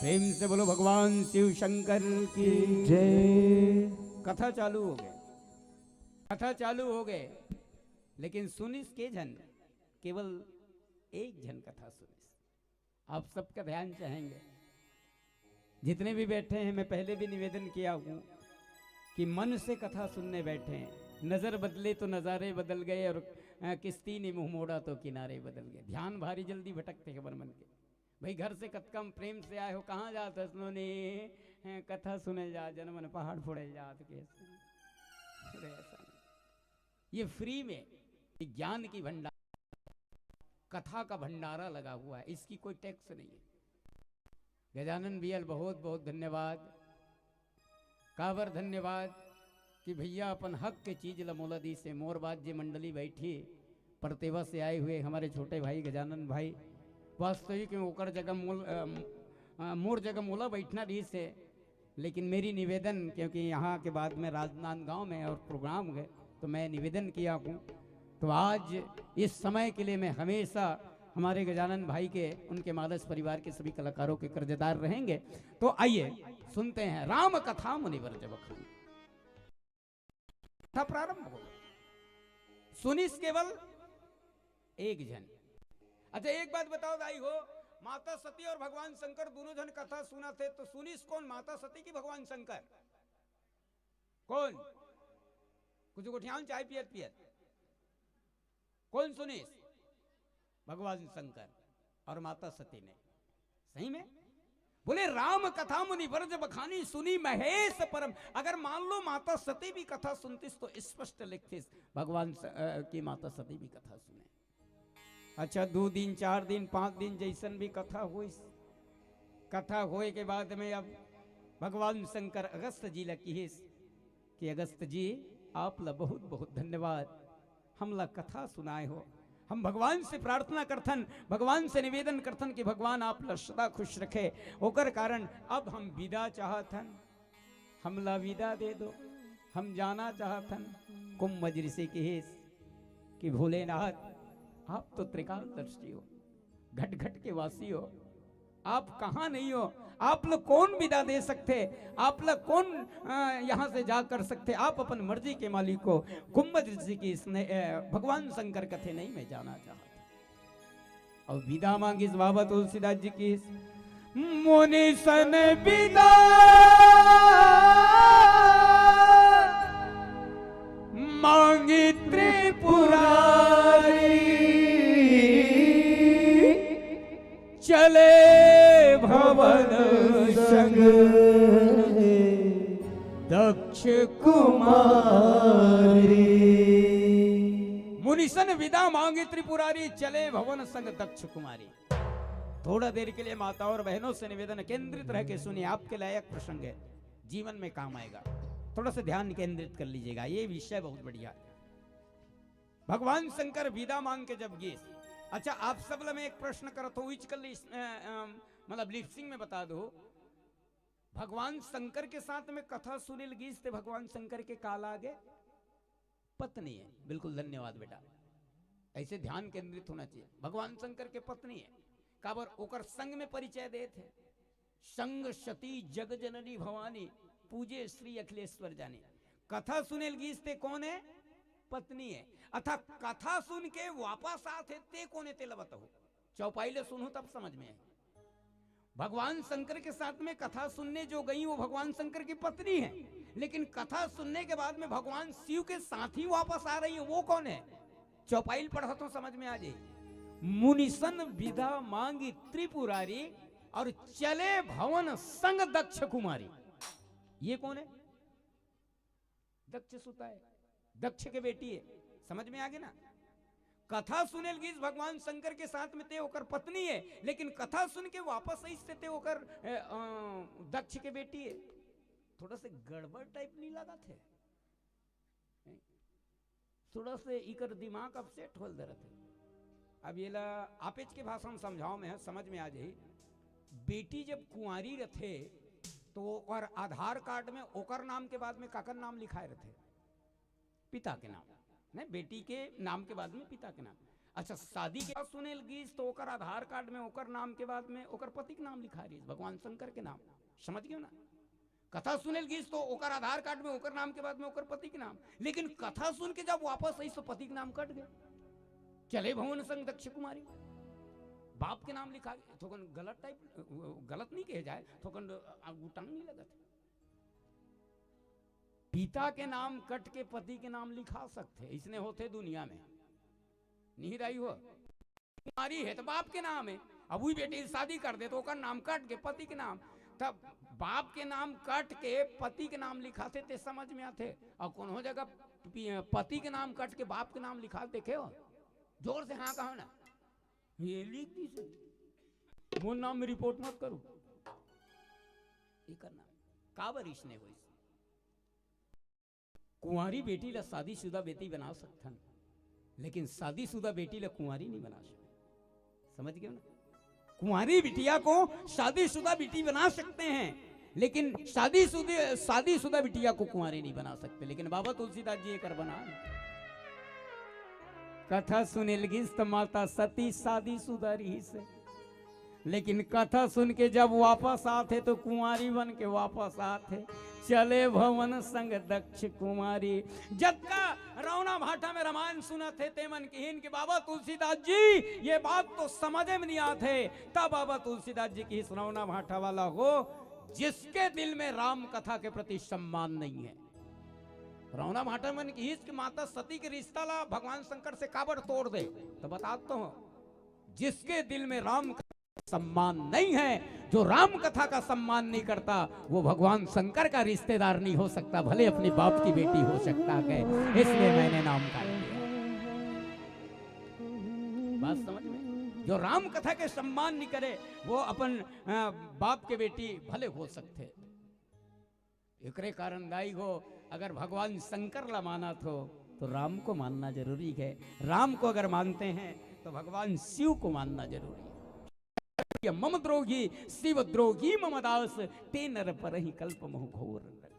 प्रेम से बोलो भगवान शिव शंकर की जय। कथा चालू हो गए, कथा चालू हो गए, लेकिन सुनिस के झन? केवल एक झन कथा सुनिस। आप सबका ध्यान चाहेंगे, जितने भी बैठे हैं, मैं पहले भी निवेदन किया हूँ कि मन से कथा सुनने बैठे हैं। नजर बदले तो नजारे बदल गए और, अ, किस्ती ने मुंह मोड़ा तो किनारे बदल गए। ध्यान भारी जल्दी भटकते हैं मन के। भाई, घर से कतकम प्रेम से आए हो, कहाँ जात हस? नोनी, हैं, कथा सुने जा, जनमन पहाड़ फोड़े जात के। अरे, ऐसा नहीं। ये फ्री में ज्ञान की भंडार, कथा का भंडारा लगा हुआ है, इसकी कोई टैक्स नहीं है। गजानन भैया, बहुत बहुत धन्यवाद। काबर धन्यवाद कि भैया अपन हक के चीज ल मोला दीस हे। मोर बाद जे मंडली बैठी, परतेवा से आए हुए हमारे छोटे भाई गजानन भाई, वास्तविक में ओकर जगह मोल-, अ, अ, मोर जगह मोला बैठना दीस हे। लेकिन मेरी निवेदन, क्योंकि यहाँ के बाद में राजनांदगांव में और प्रोग्राम है, तो मैं निवेदन किया हूँ। तो आज इस समय के लिए मैं हमेशा हमारे गजानन भाई के, उनके मालस परिवार के सभी कलाकारों के कर्जदार रहेंगे। तो आइए सुनते हैं राम कथा मुनिवर जब बखानी। कथा प्रारंभ हो, सुनिस केवल एक झन। अच्छा, एक बात बताओ दाई हो, माता सती और भगवान शंकर दोनों झन कथा सुनत हे, तो सुनिस कौन, माता सती की भगवान शंकर? कौन? कुछ गोठियाओ चाय पियत पियत। कौन सुनिस? भगवान शंकर और माता सती ने। सही में? बोले, "राम कथा मुनि वर जब बखानी, सुनी महेश परम।" अगर मान लो माता सती भी कथा सुनतिस तो स्पष्ट लिखतिस भगवान स-, अ, की माता सती भी कथा सुने। अच्छा, दू दिन, चार दिन, पांच दिन जैसन भी कथा होइस, कथा होए के बाद में अब भगवान शंकर अगस्त जी ला किहिस कि अगस्त जी, आप ला बहुत बहुत धन्यवाद, हमला कथा सुनाए हो। हम भगवान से प्रार्थना करथन, भगवान से निवेदन करथन कि भगवान आप ला सदा खुश रखे। ओकर कारण अब हम विदा चाहत हन, हमला विदा दे दो, हम जाना चाहत हन। कुंभज ऋषि किहिस कि भोलेनाथ, आप तो त्रिकालदर्शी हो, घट घट के वासी हो, आप कहाँ नहीं हो, आप लोग कौन विदा दे सकते, आप लोग कौन, अ, यहाँ से जा कर सकते, आप अपन मर्जी के मालिक हो। कुंभज ऋषि किहिस, अ, भगवान शंकर कथे, "नहीं, मैं जाना चाहता।" और विदा मांगिस बाबा तुलसीदास जी किहिस, "मुनि सन विदा मांगी त्रिपुरारी, चले भवन संग दक्ष कुमारी।" मुनि सन विदा मांगी त्रिपुरारी, चले भवन संग दक्ष कुमारी। थोड़ा देर के लिए माता और बहनों से निवेदन, केंद्रित रह के सुनिए, आपके लायक प्रसंग है, जीवन में काम आएगा। थोड़ा सा ध्यान केंद्रित कर लीजिएगा, ये विषय बहुत बढ़िया है। भगवान शंकर विदा मांग के जब गिस, अच्छा, आप सब ला मैं एक प्रश्न करत हूँ, इच कर ली, अ, अ, मतलब लिपसिंग में बता दो, भगवान शंकर के साथ में कथा सुने ल गिस ते भगवान शंकर के का लागे? पत्नी है। बिल्कुल, धन्यवाद बेटा, ऐसे ध्यान केंद्रित होना चाहिए। भगवान शंकर के पत्नी है, काबर ओकर संग में परिचय देत हे, "संग सती जग जननी भवानी, पूजे श्री अखिलेश्वर जानी।" कथा सुने ल गिस ते कौन है? पत्नी है। अथा कथा सुन के वापस आत हे ते कौन है, तेला बताओ। चौपाई ले सुनहू तब समझ में आए। भगवान शंकर के साथ में कथा सुनने जो गई वो भगवान शंकर की पत्नी है, लेकिन कथा सुनने के बाद में भगवान शिव के साथ ही वापस आ रही है, वो कौन है? चौपाई ल पढ़ो तो समझ में आ जाए। "मुनिसन विदा मांगी त्रिपुरारी और चले भवन संग दक्ष कुमारी।" ये कौन है? दक्ष सुता है, दक्ष के बेटी है। समझ में आ गया ना? कथा सुने ल गिस भगवान शंकर के साथ में, ते ओकर पत्नी है, लेकिन कथा सुन के वापस आइस ते, ते ओकर, ए, अ, दक्ष के बेटी है। थोड़ा से गड़बड़ टाइप नहीं लगा थे? थोड़ा से इकर दिमाग अपसेट होल दे रथे। अब ये ला आपेच के भाषा में समझाओ, मैं समझ में आ जाही। बेटी जब कुंवारी रथे तो ओकर आधार कार्ड में ओकर नाम के बाद में काकर नाम लिखाए रथे? पिता के नाम। नहीं, बेटी के नाम के बाद में पिता के नाम। अच्छा, शादी के बाद सुने ल गिस तो ओकर आधार कार्ड में ओकर नाम के बाद में ओकर पति के नाम लिखा रहिस, भगवान शंकर के नाम। समझ गयो ना? कथा सुने ल गिस तो ओकर आधार कार्ड में ओकर नाम के बाद में ओकर पति के नाम, लेकिन कथा सुन के जब वापस आइस तो पति के नाम कट गए, चले भवन संग दक्ष कुमारी, बाप के नाम लिखा गया। थोकन गलत टाइप, गलत नहीं कहे जाए, थोकन आगू टांग नहीं लगत। पिता के नाम कट के पति के नाम लिखा सकते, इसने होते दुनिया में नहीं रही हो। कुंवारी है तो बाप के नाम है, अब वही बेटी शादी कर दे तो ओकर नाम कट के पति के नाम, तब बाप के नाम कट के पति के नाम लिखाथे ते समझ में आथे। और कोनो जगह पि-, पति के नाम कट के बाप के नाम लिखा देखे हो? जोर से हाँ कहो ना। ये लिख दी से। मोर नाम में रिपोर्ट मत करो। ये करना। काबर इसने होइस? कुंवारी बेटी ला शादीशुदा बेटी बना सकथन, लेकिन शादीशुदा बेटी ला कुंवारी नहीं बना सकते। समझ गए ना? कुंवारी बिटिया को शादीशुदा बेटी बना सकते हैं, लेकिन शादीशुदा, शादीशुदा बिटिया को कुंवारी नहीं बना सकते। लेकिन बाबा तुलसीदास जी एकर बना। कथा सुने ल गिस त माता सती शादीशुदा रहिस हे। लेकिन कथा सुन के जब वापस आथे तो कुंवारी बन के वापस आथे। चले भवन संग दक्ष कुमारी। जतका रौना भाटा में रामायण सुनत हे, ते मन किहिन कि बाबा तुलसीदास जी, ये बात तो समझे में नहीं आथे। तब बाबा तुलसीदास जी किहिस, रौना भाटा वाला हो, जिसके दिल में राम कथा के प्रति सम्मान नहीं है। रौना भाटा मन किहिस कि माता सती के रिश्ता ला भगवान शंकर से काबर तोड़ दे, तो बतात तो हूँ, जिसके दिल में राम सम्मान नहीं है। जो राम कथा का सम्मान नहीं करता, वो भगवान शंकर का रिश्तेदार नहीं हो सकता, भले अपने बाप की बेटी हो सकता है। इसलिए मैंने नाम काट दिया। बात समझ में? जो राम कथा के सम्मान नहीं करे, वो अपन, अ, बाप के बेटी भले हो सकते। एकरे कारण दाई हो, अगर भगवान शंकर ला मानत हो, तो राम को मानना जरूरी है। राम को अगर मानते हैं, तो भगवान शिव को मानना जरूरी है। ये मम द्रोही शिव द्रोही मम दास, ते नर परहि कल्प महु घोर।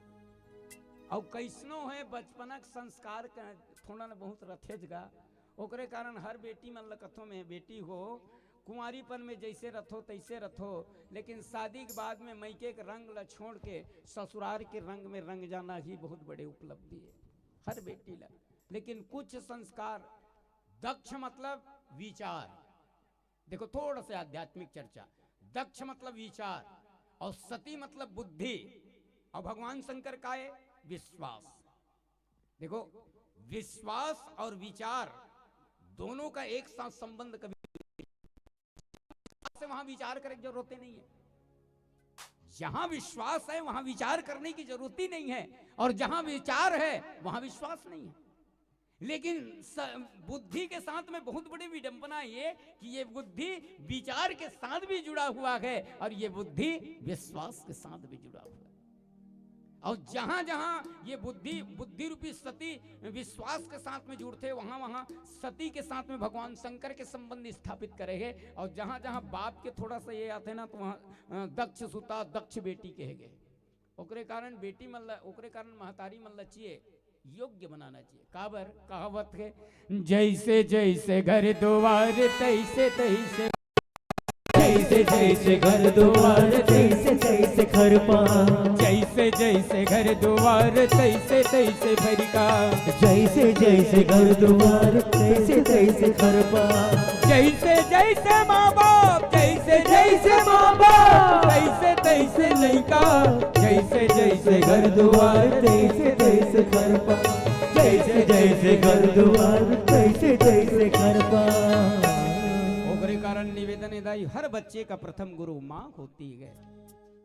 अउ कैसनो है, बचपना के संस्कार का थोड़ा न बहुत रथेच गा। ओकरे कारण हर बेटी मन ल कथों में, बेटी हो, कुंवारीपन में जैसे रथो तैसे रथो, लेकिन शादी के बाद में मइके के रंग ल छोड़ के ससुरार के रंग में रंग जाना ही बहुत बड़े उपलब्धि है हर बेटी ला। लेकिन कुछ संस्कार, दक्ष मतलब विचार, देखो थोड़ा सा आध्यात्मिक चर्चा, दक्ष मतलब विचार और सती मतलब बुद्धि, और भगवान शंकर का है विश्वास। देखो, विश्वास और विचार दोनों का एक साथ संबंध कभी से वहां विचार करने की जरूरत ही नहीं है। जहां विश्वास है, वहां विचार करने की जरूरत ही नहीं है, और जहां विचार है, वहां विश्वास नहीं है। लेकिन स-, बुद्धि के साथ में बहुत बड़ी विडंबना ये कि ये बुद्धि विचार के साथ भी जुड़ा हुआ है और ये बुद्धि विश्वास के साथ भी जुड़ा हुआ है। और जहां जहां ये बुद्धि, बुद्धि रूपी सती विश्वास के साथ में जुड़थे, वहां वहां सती के साथ में भगवान शंकर के संबंध स्थापित करे है। और जहां जहां बाप के थोड़ा सा ये आथे ना, तो वहां, अ, दक्ष सुता, दक्ष बेटी कहे गए। ओकरे कारण बेटी मन ला, ओकरे कारण महतारी मन ला चाहिए योग्य बनाना चाहिए। काबर? कहावत है, जैसे जैसे घर दुआर तैसे तैसे, जैसे जैसे घर दुआर तैसे तैसे खरपा, जैसे जैसे घर दुआर तैसे तैसे भरिका, जैसे जैसे घर दुआर तैसे तैसे खरपा, जैसे जैसे माँ बाप, जैसे जैसे माँ बाप, तैसे तैसे लइका, जैसे जैसे घर दुआर तैसे तैसे खरपा, जैसे जैसे घर दुआर तैसे तैसे खरपा। ओकरे कारण निवेदन हे दाई, हर बच्चे का प्रथम गुरु माँ होती है।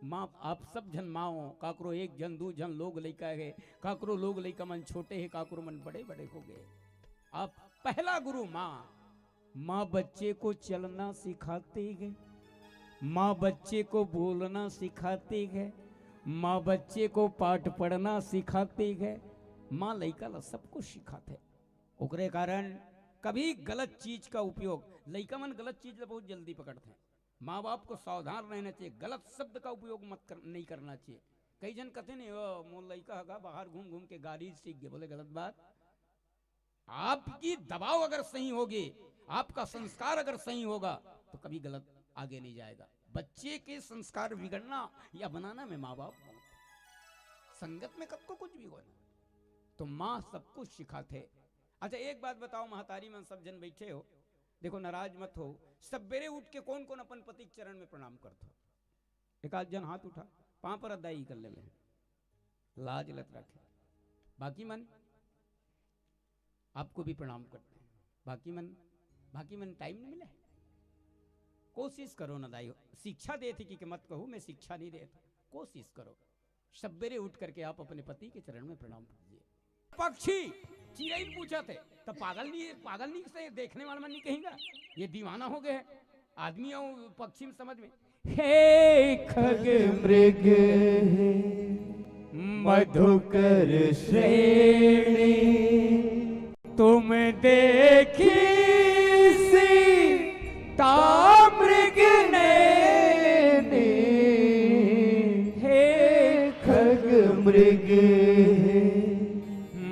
माँ, आप सब झन माँ हो, काकरो एक झन, दू झन लोग लइका है, काकरो लोग लइका मन छोटे है, काकरो मन बड़े बड़े हो गए। आप पहला गुरु माँ। माँ बच्चे को चलना सिखाती है, माँ बच्चे को बोलना सिखाती है, माँ बच्चे को पाठ पढ़ना सिखाती है। माँ लइका ला सब कुछ सिखाथे। ओकरे कारण कभी गलत चीज का उपयोग, लइका मन गलत चीज ला बहुत जल्दी पकड़थे। माँ बाप को सावधान रहना चाहिए, गलत शब्द का उपयोग मत कर, नहीं करना चाहिए। कई जन कहते नहीं, "ओ, मोर लइका हगा बाहर घूम घूम के गारी सीख गए।" बोले, गलत बात। आपकी दबाव अगर सही होगी, आपका संस्कार अगर सही होगा, तो कभी गलत आगे नहीं जाएगा। बच्चे के संस्कार बिगड़ना या बनाना में माँ बाप बहुत, संगत में कतको कुछ भी हो ना, तो माँ सब कुछ सिखाथे। अच्छा, एक बात बताओ, महतारी मन सब जन बैठे हो, देखो, नाराज मत हो, सवेरे उठ के कौन कौन अपन पति के चरण में प्रणाम करथो? एक आध जन हाथ उठा, पाँव पर अदाई कर ले में, लाज लत रखे। बाकी मन आपको भी प्रणाम करते हैं। बाकी मन, बाकी मन टाइम नहीं मिले। कोशिश करो ना दाई, शिक्षा देथे कि, कि मत कहूँ, मैं शिक्षा नहीं देता। कोशिश करो, सवेरे उठ करके आप अपने पति के चरण में प्रणाम कीजिए। पक्षी चिरई पूछत हे, त पागल नहीं, पागल नहीं से देखने वाला मन नहीं कहेगा, ये दीवाना हो गए है। आदमी अउ पक्षी में समझ में, हे खग मृग मधुकर श्रेणी, तुम देखी सीता मृग नैनी, हे खग मृग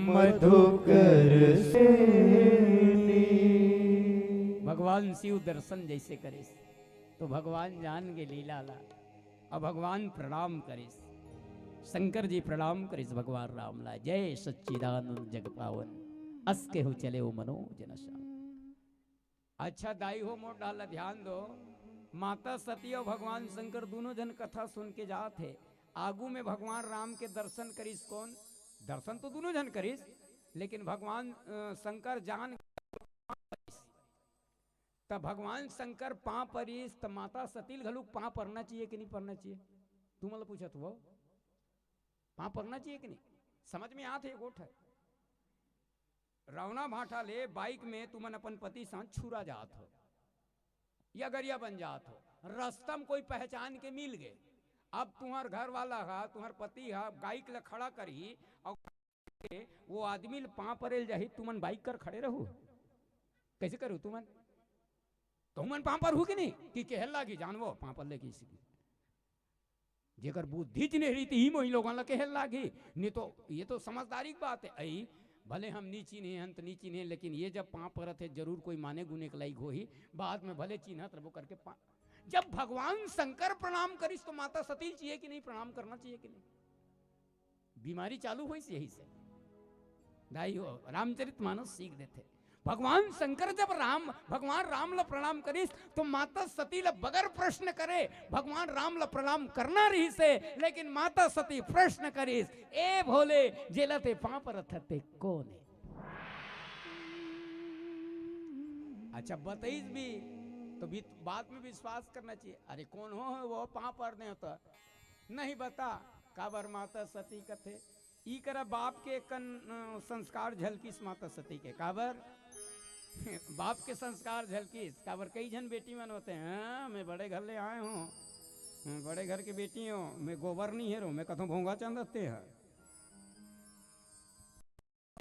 मधुकर श्रेणी। भगवान शिव दर्शन जैसे करिस, तो भगवान जान के लीला ला, अब भगवान प्रणाम करिस, शंकर जी प्रणाम करिस भगवान राम ला। जय सच्चिदानंद जग पावन, अस केहू चले ओ मनोजन श्याम। अच्छा दाई हो, मोर डाल ला ध्यान दो, माता सती और भगवान शंकर दोनों जन कथा सुन के जात हे। आगू में भगवान राम के दर्शन करिस कौन? दर्शन तो दोनों जन करिस, लेकिन भगवान, अ, शंकर जान त भगवान शंकर पांव परिस, त माता सती ल घलोक पांव परना चाहिए कि नहीं परना चाहिए? तुमन ला पूछत हो, पांव परना चाहिए कि नहीं? समझ में आत हे, गोठ है। रौना भाटा ले बाइक में तुमन अपन पति साथ छुरा जात हो या गरिया बन जात हो, रस्ता में कोई पहचान के मिल गए, अब तुम्हार घर वाला हा, तुम्हार पति हा बाइक ला खड़ा करही और वो आदमी ल पांव परे ल जाही, तुमन बाइक कर खड़े रहू? कैसे करू तुमन? तुमन पांव परहू कि नहीं? कि केहे ल लागी, जानबो, पांव पर ले किसी की। जेकर बुद्धि च नहीं रही, त ही मोही लोगन ला केहे ल लागी। नहीं तो ये तो समझदारी की बात है। अई, भले हम नी चिन्हे हन, त नी चिन्हे, लेकिन ये जब पांव परत हे, जरूर कोई माने गुने के लायक होही। बाद में भले चिन्हत रहबो करके पा-, जब भगवान शंकर प्रणाम करिस, तो माता सती ल चाहिए कि नहीं, प्रणाम करना चाहिए कि नहीं? बीमारी चालू होइस यही से। दाई हो, रामचरित मानस सीख देथे। भगवान शंकर जब राम, भगवान राम ला प्रणाम करिस, तो माता सती ला बगैर प्रश्न करे भगवान राम ला प्रणाम करना रहिस हे, लेकिन माता सती प्रश्न करिस, "ए भोले, जेला ते पांव परत हस ते कोन हे?" अच्छा, बताइस भी, तो भी बात में विश्वास करना चाहिए। अरे, कोन हो, हो वो पांव पर दे तो नहीं बता, काबर माता सती कथे, ई करा बाप के कन, अ, संस्कार झलकिस माता सती के। काबर? बाप के संस्कार झलकिस। काबर? कई झन बेटी मन होथे, "हाँ, मैं बड़े घर ले आए हूँ, मैं बड़े घर के बेटी हूँ, मैं गोबर नहीं हेरो, मैं कथों भोंगा चंदते है।"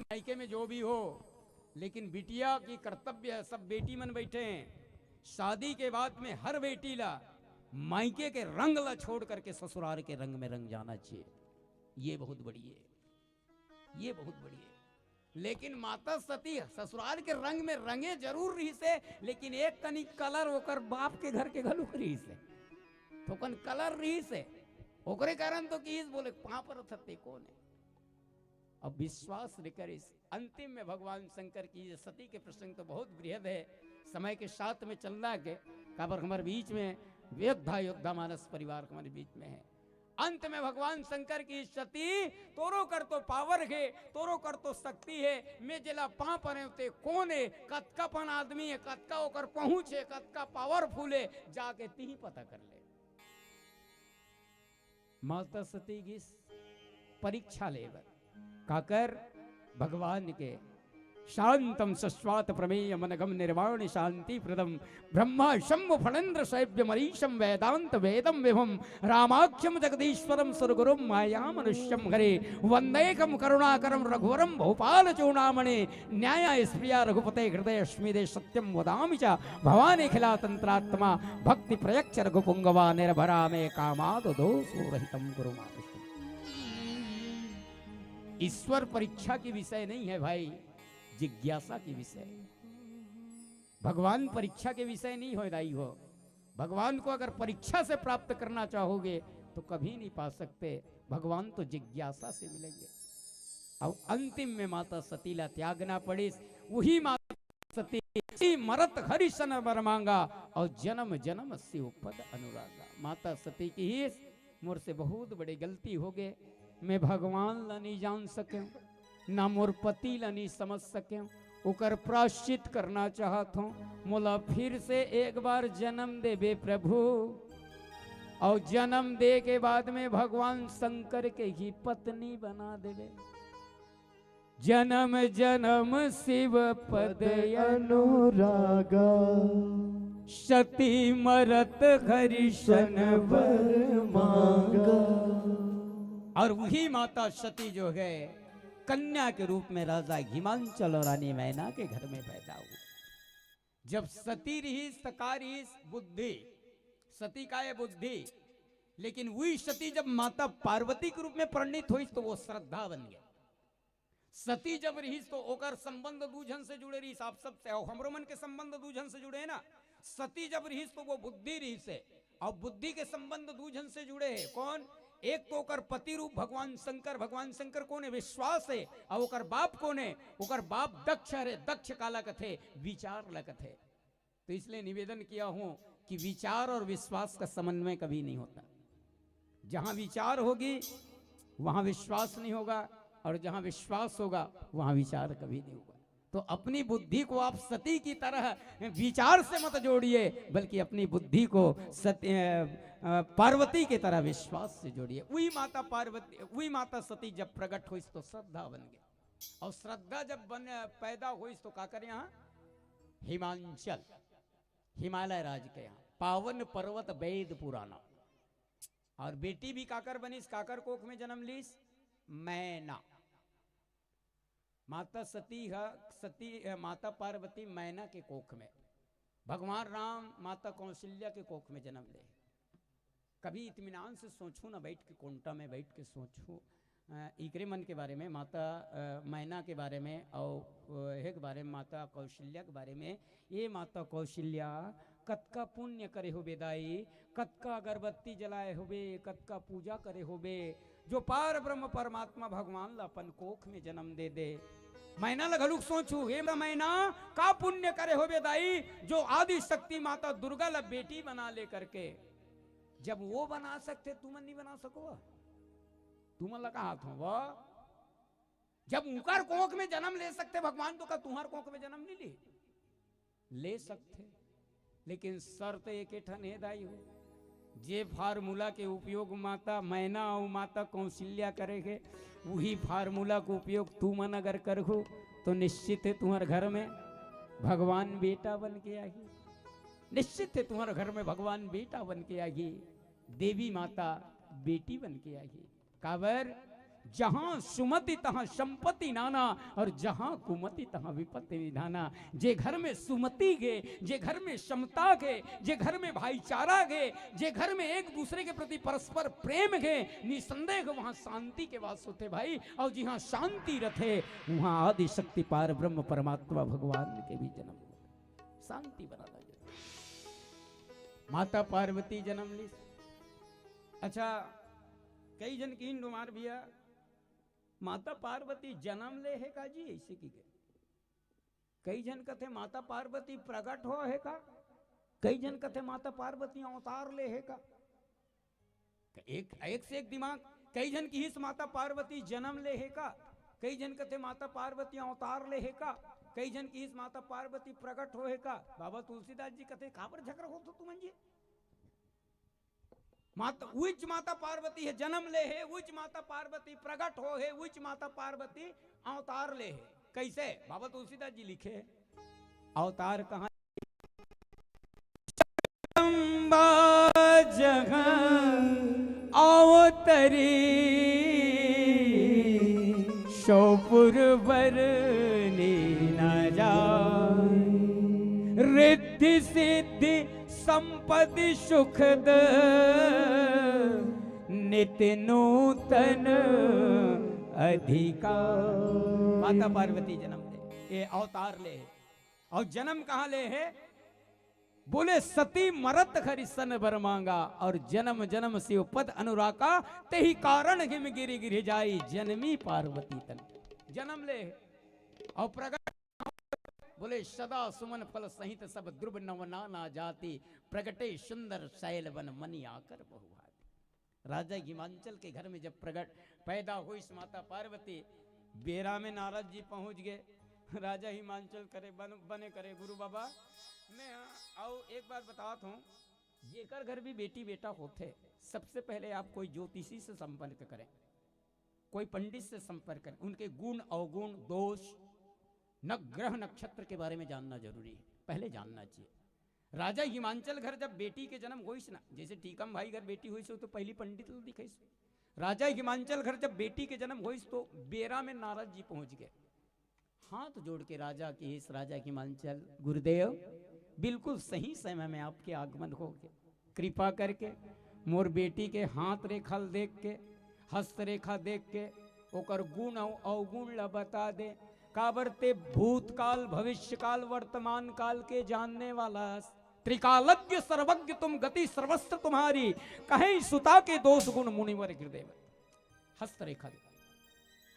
मायके में जो भी हो, लेकिन बिटिया की कर्तव्य है, सब बेटी मन बैठे हैं, शादी के बाद में हर बेटी ला मायके के रंग ला छोड़ करके ससुराल के रंग में रंग जाना चाहिए। ये बहुत बड़ी है, ये बहुत बड़ी है। लेकिन माता सती ससुराल के रंग में रंगे जरूर रहिस हे, लेकिन एक कनी कलर ओकर बाप के घर के घलुक रहिस हे, थोकन कलर रहिस हे, ओकरे कारण तो किहिस, बोले, "पांव परत हस ते कोन हे?" अब विश्वास नहीं करिस। अंतिम में भगवान शंकर की, ये सती के प्रसंग तो बहुत बृहद है, समय के साथ में चलना के, काबर हमारे बीच में योद्धा, योद्धा मानस परिवार हमारे बीच में है। अंत में भगवान शंकर की, "सती, तोरो कर तो पावर हे, तोरो कर तो शक्ति हे, मैं जेला पांव परेंव ते कोन हे, कतका पन आदमी हे, कतका ओकर पहुंच हे, कतका पावरफुल हे, जाके तिही पता कर ले।" माता सती गिस परीक्षा ले बर। काकर? भगवान के। शांतम शश्वात प्रमेयम अनघम निर्वाण शांति प्रदम ब्रह्मा शंभु फणेन्द्र शैव्यम अरीशम वेदांत वेदम विभुम रामाख्यम जगदीश्वरम सुरगुरुम माया मनुष्यम हरे वंदेकम करुणाकरम रघुवरम भूपाल चूड़ामणि न्याय स्प्रिया रघुपते हृदय अस्मिदे सत्यम वदामि च भवानी अखिलातंत्रात्मा भक्ति प्रयच्छ रघुपुंगवा निर्भरा में कामाद दोषो रहितम गुरु मानुषम। ईश्वर परीक्षा की विषय नहीं है भाई, जिज्ञासा की विषय। भगवान परीक्षा के विषय नहीं हो दाई हो। भगवान को अगर परीक्षा से प्राप्त करना चाहोगे तो कभी नहीं पा सकते। भगवान तो जिज्ञासा से मिलेंगे। अब अंतिम में माता सती ला त्यागना पड़िस। वही माता सती, "सती मरत हरिशन वर मांगा, और जन्म जन्म शिव पद अनुरागा।" माता सती किहिस, "मोर से बहुत बड़ी गलती हो गए, मैं भगवान ला नहीं जान सके, ना मोर पति ला नहीं समझ सके, ओकर प्राश्चित करना चाहत हूँ, मोला फिर से एक बार जन्म देबे प्रभु।" और जन्म दे के बाद में भगवान शंकर के ही पत्नी बना देबे। जन्म जन्म शिव पद अनुरागा। सती मरत हरिशन वर मांगा। और वही माता सती जो है, कन्या के रूप में राजा हिमांचल और रानी मैना के घर में पैदा हुई। जब सती रहिस त का रहिस? बुद्धि। सती का ये बुद्धि। लेकिन वही सती जब माता पार्वती के रूप में परिणित होइस तो वो श्रद्धा बन गया। सती जब रहिस तो ओकर संबंध दू झन से जुड़े रहिस, आप सब से, और हमरो मन के संबंध दू झन से जुड़े हे ना। सती जब रहिस तो वो बुद्धि रहिस हे, और बुद्धि के संबंध दू झन से जुड़े हे। कौन? एक तो ओकर पति रूप भगवान शंकर, भगवान शंकर कौन हे? विश्वास हे। और ओकर बाप कौन हे? ओकर बाप दक्ष हरे। दक्ष काला कथे? विचार ला कथे। तो इसलिए निवेदन किया हूं कि विचार और विश्वास का समन्वय कभी नहीं होता। जहां विचार होगी, वहां विश्वास नहीं होगा, और जहां विश्वास होगा, वहां विचार कभी नहीं होगा। तो अपनी बुद्धि को आप सती की तरह विचार से मत जोड़िए, बल्कि अपनी बुद्धि को सती, अ, अ, पार्वती की तरह विश्वास से जोड़िए। वही माता पार्वती, वही माता सती जब प्रकट होइस तो श्रद्धा बन गया, और श्रद्धा जब बन, पैदा होइस तो काकर यहाँ हिमांचल, हिमालय राज के यहाँ पावन पर्वत वेद पुराना। और बेटी भी काकर बनिस, काकर कोख में जन्म लीस? मैना। माता सती ह, सती, अ, माता पार्वती मैना के कोख में, भगवान राम माता कौशल्या के कोख में जन्म ले। कभी इत्मीनान से सोचो ना, बैठ के कोंटा में बैठ के सोचो, अ, इकरे मन के बारे में, माता, अ, मैना के बारे में, और, अ, हे के बारे में, माता कौशल्या के बारे में। ये माता कौशल्या, कतका पुण्य करे होबे दाई, कतका अगरबत्ती जलाए होबे, कतका पूजा करे होबे, जो पार ब्रह्म परमात्मा भगवान ला अपन कोख में जन्म दे दे। मैना ला घलुक सोचू, हे मैना, का पुण्य करे होबे दाई, जो आदि शक्ति माता दुर्गा ला बेटी बना ले करके। जब वो बना सकथे, तुमन नहीं बना सको? तुमन ला कहा था वो? जब उनकर कोख में जन्म ले सकथे भगवान, तो का तुम्हार कोख में जन्म नहीं ले? ले सकथे, लेकिन शर्त एक ठन हे दाई हो, जे फार्मूला के उपयोग माता मैना अउ माता कौशल्या करे हे, वही फार्मूला के उपयोग तुमन अगर करहू, तो निश्चित हे तुम्हार घर में भगवान बेटा बन के आही, निश्चित हे तुम्हार घर में भगवान बेटा बन के आही, देवी माता बेटी बन के आही। काबर? जहां सुमति तहां संपत्ति नाना, और जहां कुमति तहां विपत्ति निधाना। जे घर में सुमति गे, जे घर में समता गे, जे घर में भाईचारा गे, जे घर में एक दूसरे के प्रति परस्पर प्रेम गे, निसंदेह वहां शांति के वास होथे भाई। और जहां शांति रथे, वहां आदि शक्ति पार ब्रह्म परमात्मा भगवान के भी जन्म होथे। शांति बनाना जरूरी। माता पार्वती जन्म लीस। अच्छा, कई झन किहिन डोमार भैया, माता पार्वती जन्म ले हे का जी, ऐसे कि गे। कई झन कथे माता पार्वती प्रकट हो हे का, कई झन कथे माता पार्वती अवतार ले हे का। एक, एक से एक दिमाग। कई झन किहिस माता पार्वती जन्म ले हे का, कई झन कथे माता पार्वती अवतार ले हे का, कई झन किहिस माता पार्वती प्रकट हो हे का। बाबा तुलसीदास जी कथे, काबर झगड़ा होत हो तुमन जी? माता, उच माता पार्वती हे जन्म ले हे, उच माता पार्वती प्रकट हो हे, उच माता पार्वती अवतार ले हे। कैसे? बाबा तुलसीदास जी लिखे, अवतार कहाँ? अम्बा जहाँ अवतरी, सौपुर बरनी न जाय। रिद्धि सिद्धि संपद सुखद नित नूतन अधिकार। माता पार्वती जन्म ले, ये अवतार ले हे। और जन्म कहाँ ले हे? बोले, सती मरत घर सन बर मांगा, और जन्म जन्म शिव पद अनुरागा, तेहि कारण हिम गिरि गिरि जाई, जनमी पार्वती तन। जन्म ले हे और प्रगट, बोले, सदा सुमन फल सहित सब द्रुव नव नाना जाति, प्रगटे सुंदर शैल बन मनि आकर बहुभाति। राजा हिमांचल के घर में जब प्रगट, पैदा होइस माता पार्वती, बेरा में नारद जी पहुंच गए। राजा हिमांचल करे बन, बने करे, गुरु बाबा, मैं, हाँ, आओ एक बात बतावत हूँ, जेकर घर भी बेटी बेटा होथे, सबसे पहले आप कोई ज्योतिषी से संपर्क करें, कोई पंडित से संपर्क करें, उनके गुण अवगुण दोष न ग्रह नक्षत्र के बारे में जानना जरूरी है, पहले जानना चाहिए। राजा हिमांचल घर जब बेटी के जन्म होइस ना, जैसे टीकम भाई घर बेटी होइस हो तो पहली पंडित ल दिखाइस। राजा हिमांचल घर जब बेटी के जन्म होइस तो बेरा में नारद जी पहुंच गए। हाथ जोड़ के राजा किहिस, राजा हिमांचल गुरुदेव, बिल्कुल सही समय में आपके आगमन हो गए। कृपा करके मोर बेटी के हाथ रेखा ल देख के, हस्त रेखा देख के ओकर गुण अउ अवगुण ला बता दे। काबर ते भूतकाल, भविष्यकाल, वर्तमान काल के जानने वाला हस। त्रिकालज्ञ सर्वज्ञ तुम, गति सर्वस्व तुम्हारी, कहें सुता के दोष गुण मुनिवर हृदय में। हस्त रेखा दे,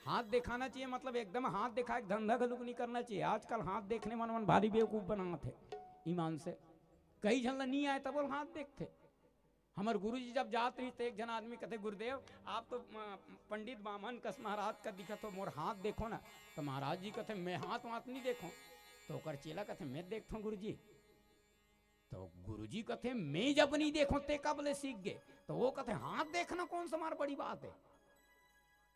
हाथ दिखाना चाहिए, मतलब एकदम हाथ दिखा के धंधा घलुक नहीं करना चाहिए। आजकल हाथ देखने मन मन भारी बेवकूफ बनावत हे। ईमान से कई झन ला नहीं आए तब बोल हाथ देखथे। हमर गुरुजी जब जात रहिस, त एक झन आदमी कथे, "गुरुदेव, आप तो, अ, पंडित बामन कस महाराज कस दिखत हो, मोर हाथ देखो ना।" त महाराज जी कथे, "मैं हाथ वाथ नहीं देखो।" त ओकर चेला कथे, "मैं देखथों गुरुजी।" त गुरुजी कथे, "मैं जब नहीं देखो, ते कब ले सीख गे?" त वो कथे, "हाथ देखना कौन सा मार बड़ी बात है,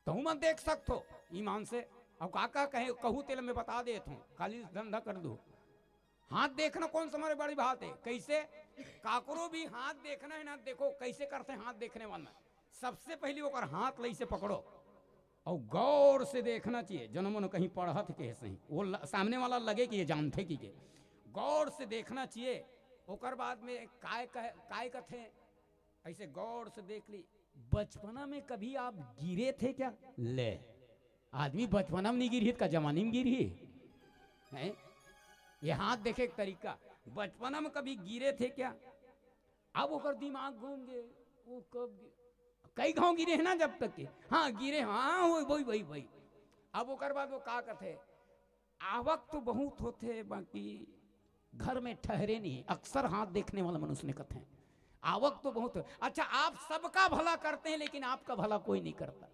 तहू मन देख सकथो ईमान से।" अउ का का कहे, कहू तेला मैं बता देत हूँ, काली धंधा कर दू। हाथ देखना कौन सा मारे बड़ी बात है, कैसे? काकरो भी हाथ देखना है ना, देखो कैसे करते हाथ देखने वाला। सबसे पहले ओकर हाथ लई से पकड़ो और गौर से देखना चाहिए, जनो मनो कहीं पढ़त के सही, वो ल-, सामने वाला लगे कि ये जानते कि के। गौर से देखना चाहिए। ओकर बाद में काय कह-, काय कथे, ऐसे गौर से देख ली, "बचपना में कभी आप गिरे थे क्या?" ले, आदमी बचपना में नहीं गिरी, का जवानी में गिरी? हैं? ये हाथ देखे एक तरीका, "बचपना में कभी गिरे थे क्या?" अब ओकर दिमाग घूम गए, वो कब गिरे? कई घाव गिरे हैं ना जब तक के, हाँ, गिरे, हाँ, वही, वही, वही, वही। अब ओकर बाद वो का कथे, "आवक तो बहुत होथे, बाकी घर में ठहरे नहीं।" अक्सर हाथ देखने वाला मनुष्य ने कथे, "आवक तो बहुत हो।" अच्छा, आप सबका भला करते हैं, लेकिन आपका भला कोई नहीं करता।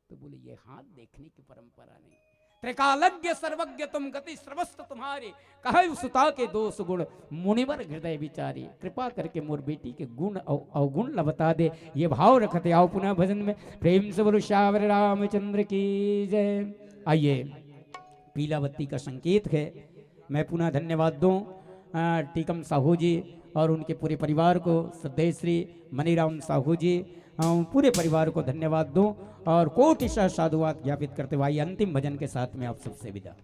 तो बोले, "ये हाथ देखने की परंपरा नहीं।" "त्रिकालज्ञ सर्वज्ञ तुम, गति सर्वस्व तुम्हारी, कहै सुता के दोष गुण मुनिवर हृदय विचारी।" कृपा करके मोर बेटी के गुण अव-, अवगुण ला बता दे। ये भाव रखते आओ पुनः भजन में। प्रेम से बोलो, "श्यावर रामचंद्र की जय।" आइए, पीला बत्ती का संकेत है। मैं पुनः धन्यवाद दूं, अ, टीकम साहू जी और उनके पूरे परिवार को, श्रद्धेय श्री मनीराम साहू जी, अ, पूरे परिवार को धन्यवाद दूं और कोटिशः साधुवाद ज्ञापित करते हुए आइए अंतिम भजन के साथ में आप सबसे विदा।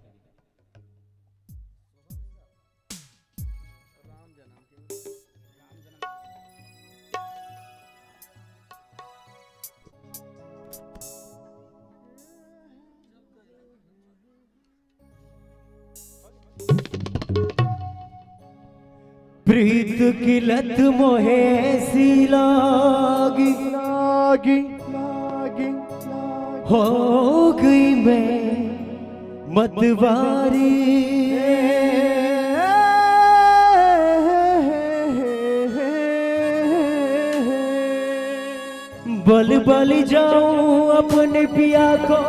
प्रीत की लत मोहे सी लागी, लागी, लागी, लागी। हो गई मैं मतवारी। बल बल जाऊं अपने पिया को,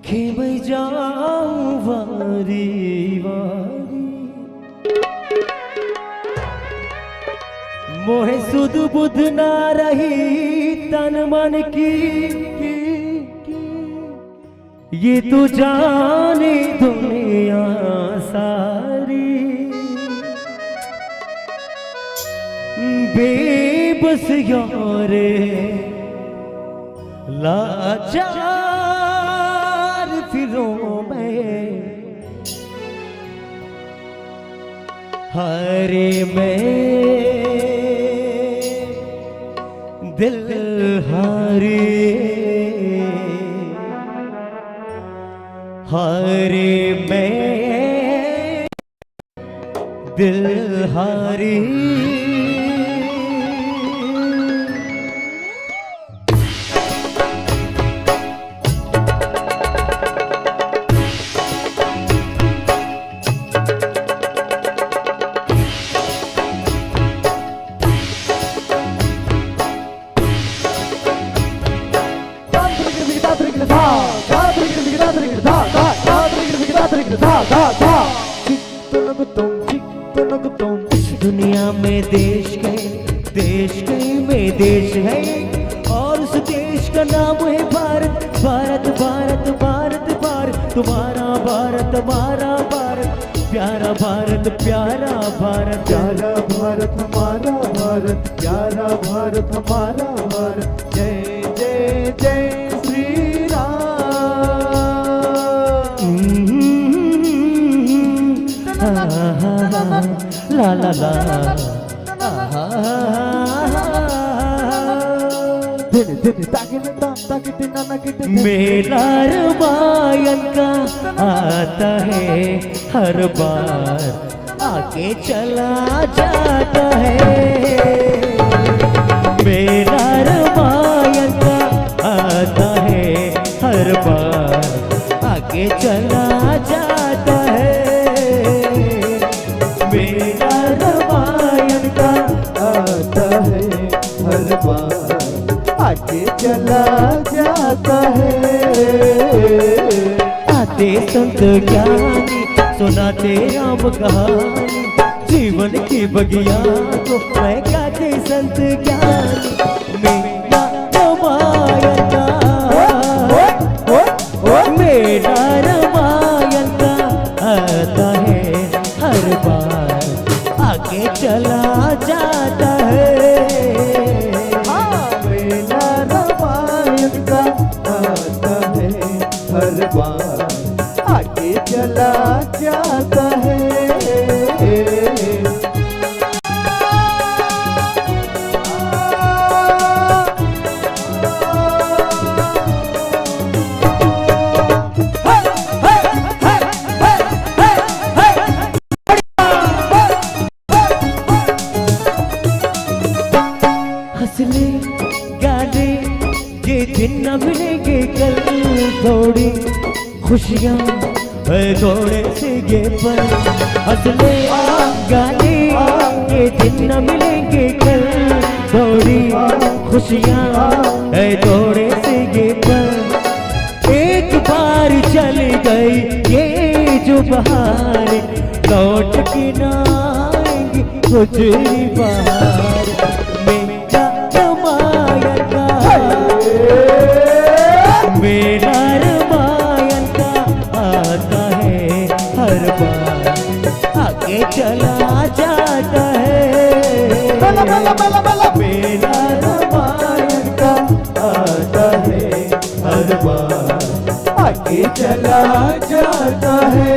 खेमई जाऊं वारी वारी। मोहे सुध बुध ना रही तन मन की, ये तो जाने दुनिया सारी। बेबस यार लाचार फिरूं मैं, हारे मैं दिल हारे, हारे मैं दिल हारी। दुनिया में देश कई, देश कई में देश है, और उस देश का नाम है भारत। भारत, भारत, भारत, भारत, तुम्हारा भारत, हमारा भारत, प्यारा भारत, प्यारा भारत, प्यारा भारत, हमारा भारत, प्यारा भारत, हमारा भारत। जय जय जय श्री राम। हम्म, हा, हा, हा, हा, ला, ला, ला। हा, हा, हा, हा, हा। मेला रामायण का आता है हर बार, आके चला जाता है। मेला रामायण का आता है हर बार, आके चला जाता है। मेला आते संत ज्ञानी, सुनाते राम कहानी, जीवन की बगिया को महकाते संत ज्ञानी। मेरा रामायण का, मेरा रामायण का आता है हर बार, आगे चला जाता है। हाँ, मेरा रामायण का आता है हर बार, आगे चला जाता है। हंसने गाने ये दिन न मिलेंगे कल, थोड़ी खुशियाँ है थोड़े से ये पल। हंसने गाने ये दिन न मिलेंगे कल, थोड़ी खुशियाँ है थोड़े से ये पल। एक बार चली गई ये जो बहार, लौट के ना आएंगी कुछ भी बहार। मेरा रामायण का, मेरा रामायण का आता है हर बार, आगे चला जाता है। बला, बला, बला, बला। मेरा रामायण का आता है हर बार, आगे चला जाता है।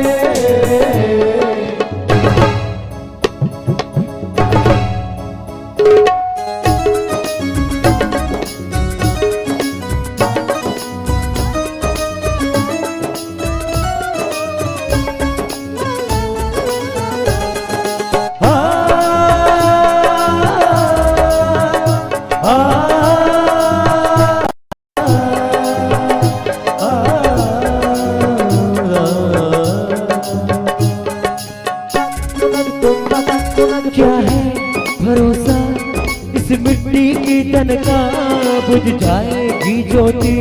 क्या है भरोसा इस मिट्टी की तन का, बुझ जाएगी ज्योति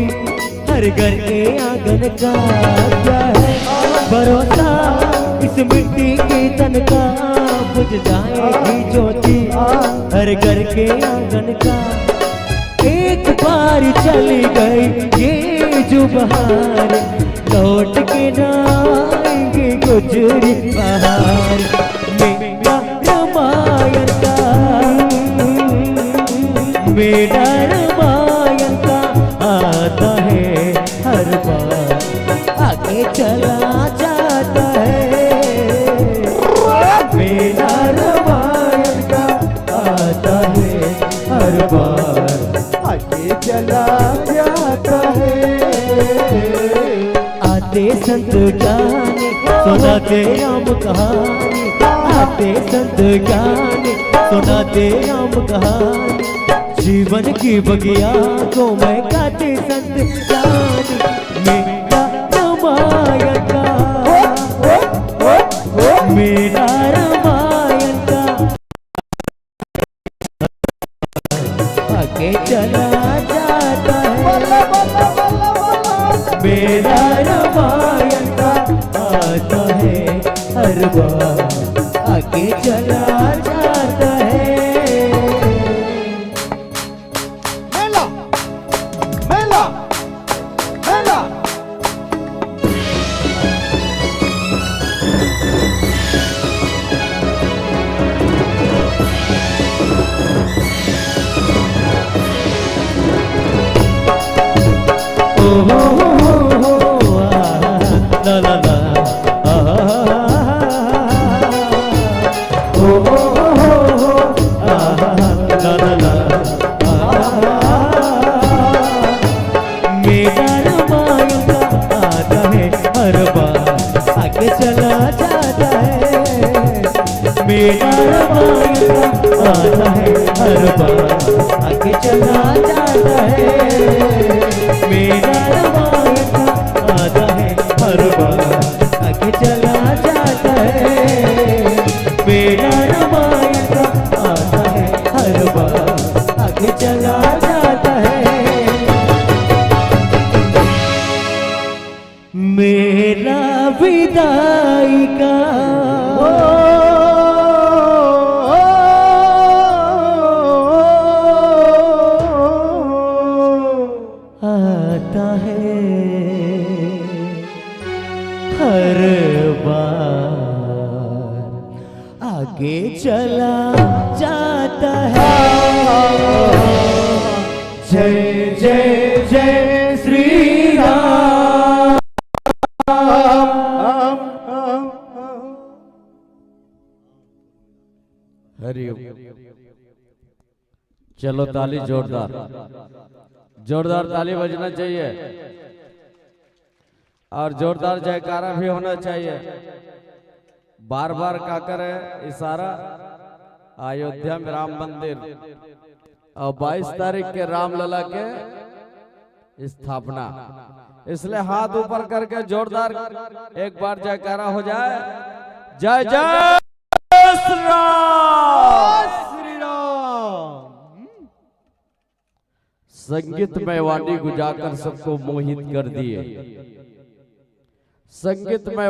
हर घर के आंगन का। क्या है भरोसा इस मिट्टी की तन का, बुझ जाएगी ज्योति हर घर के आंगन का। एक बार चली गई ये जो बहार, लौट के ना आएंगे कुछ भी बहार। मेरा रामायण का, मेरा रामायण का आता है हर बार, आगे चला जाता है। मेरा रामायण का आता है हर बार, आगे चला जाता है। आते संत ज्ञानी, सुनाते राम कहानी। आते संत ज्ञानी, सुनाते राम कहानी। जीवन की बगिया को महकाते संत ज्ञानी। मेरा रामायण का, मेरा रामायण का आगे चला जाता है। मेरा रामायण का आता है हर बार, आगे चला जाता है। मेला, मेला, मेला। ओ हो हो हो हो, आ, ला ला ला, आ, ओ हो हो हो हो, आ, ला ला ला, आ। मेरा रामायण का आता है हर बार, आगे चला जाता है। मेरा रामायण का आता है हर बार, आगे चला जाता है। मेरा रामायण का आता है हर बार, आगे चला जाता है। मेरा रामायण का आता है हर बार, आगे चला जाता है। विदाई का। ओ, ओ, ओ, आता है हर बार, आगे चला जाता है। जय जय जय श्री राम। हरि ओम। चलो, ताली जोरदार, जोरदार ताली बजना चाहिए और जोरदार जयकारा भी होना चाहिए। बार बार का करे इशारा? अयोध्या में राम मंदिर और बाईस तारीख के रामलला के स्थापना, इसलिए हाथ ऊपर करके जोरदार एक बार जयकारा हो जाए। जय जय श्री राम। श्री राम। संगीतमय वाणी गुजाकर सबको मोहित कर दिए। संगीतमय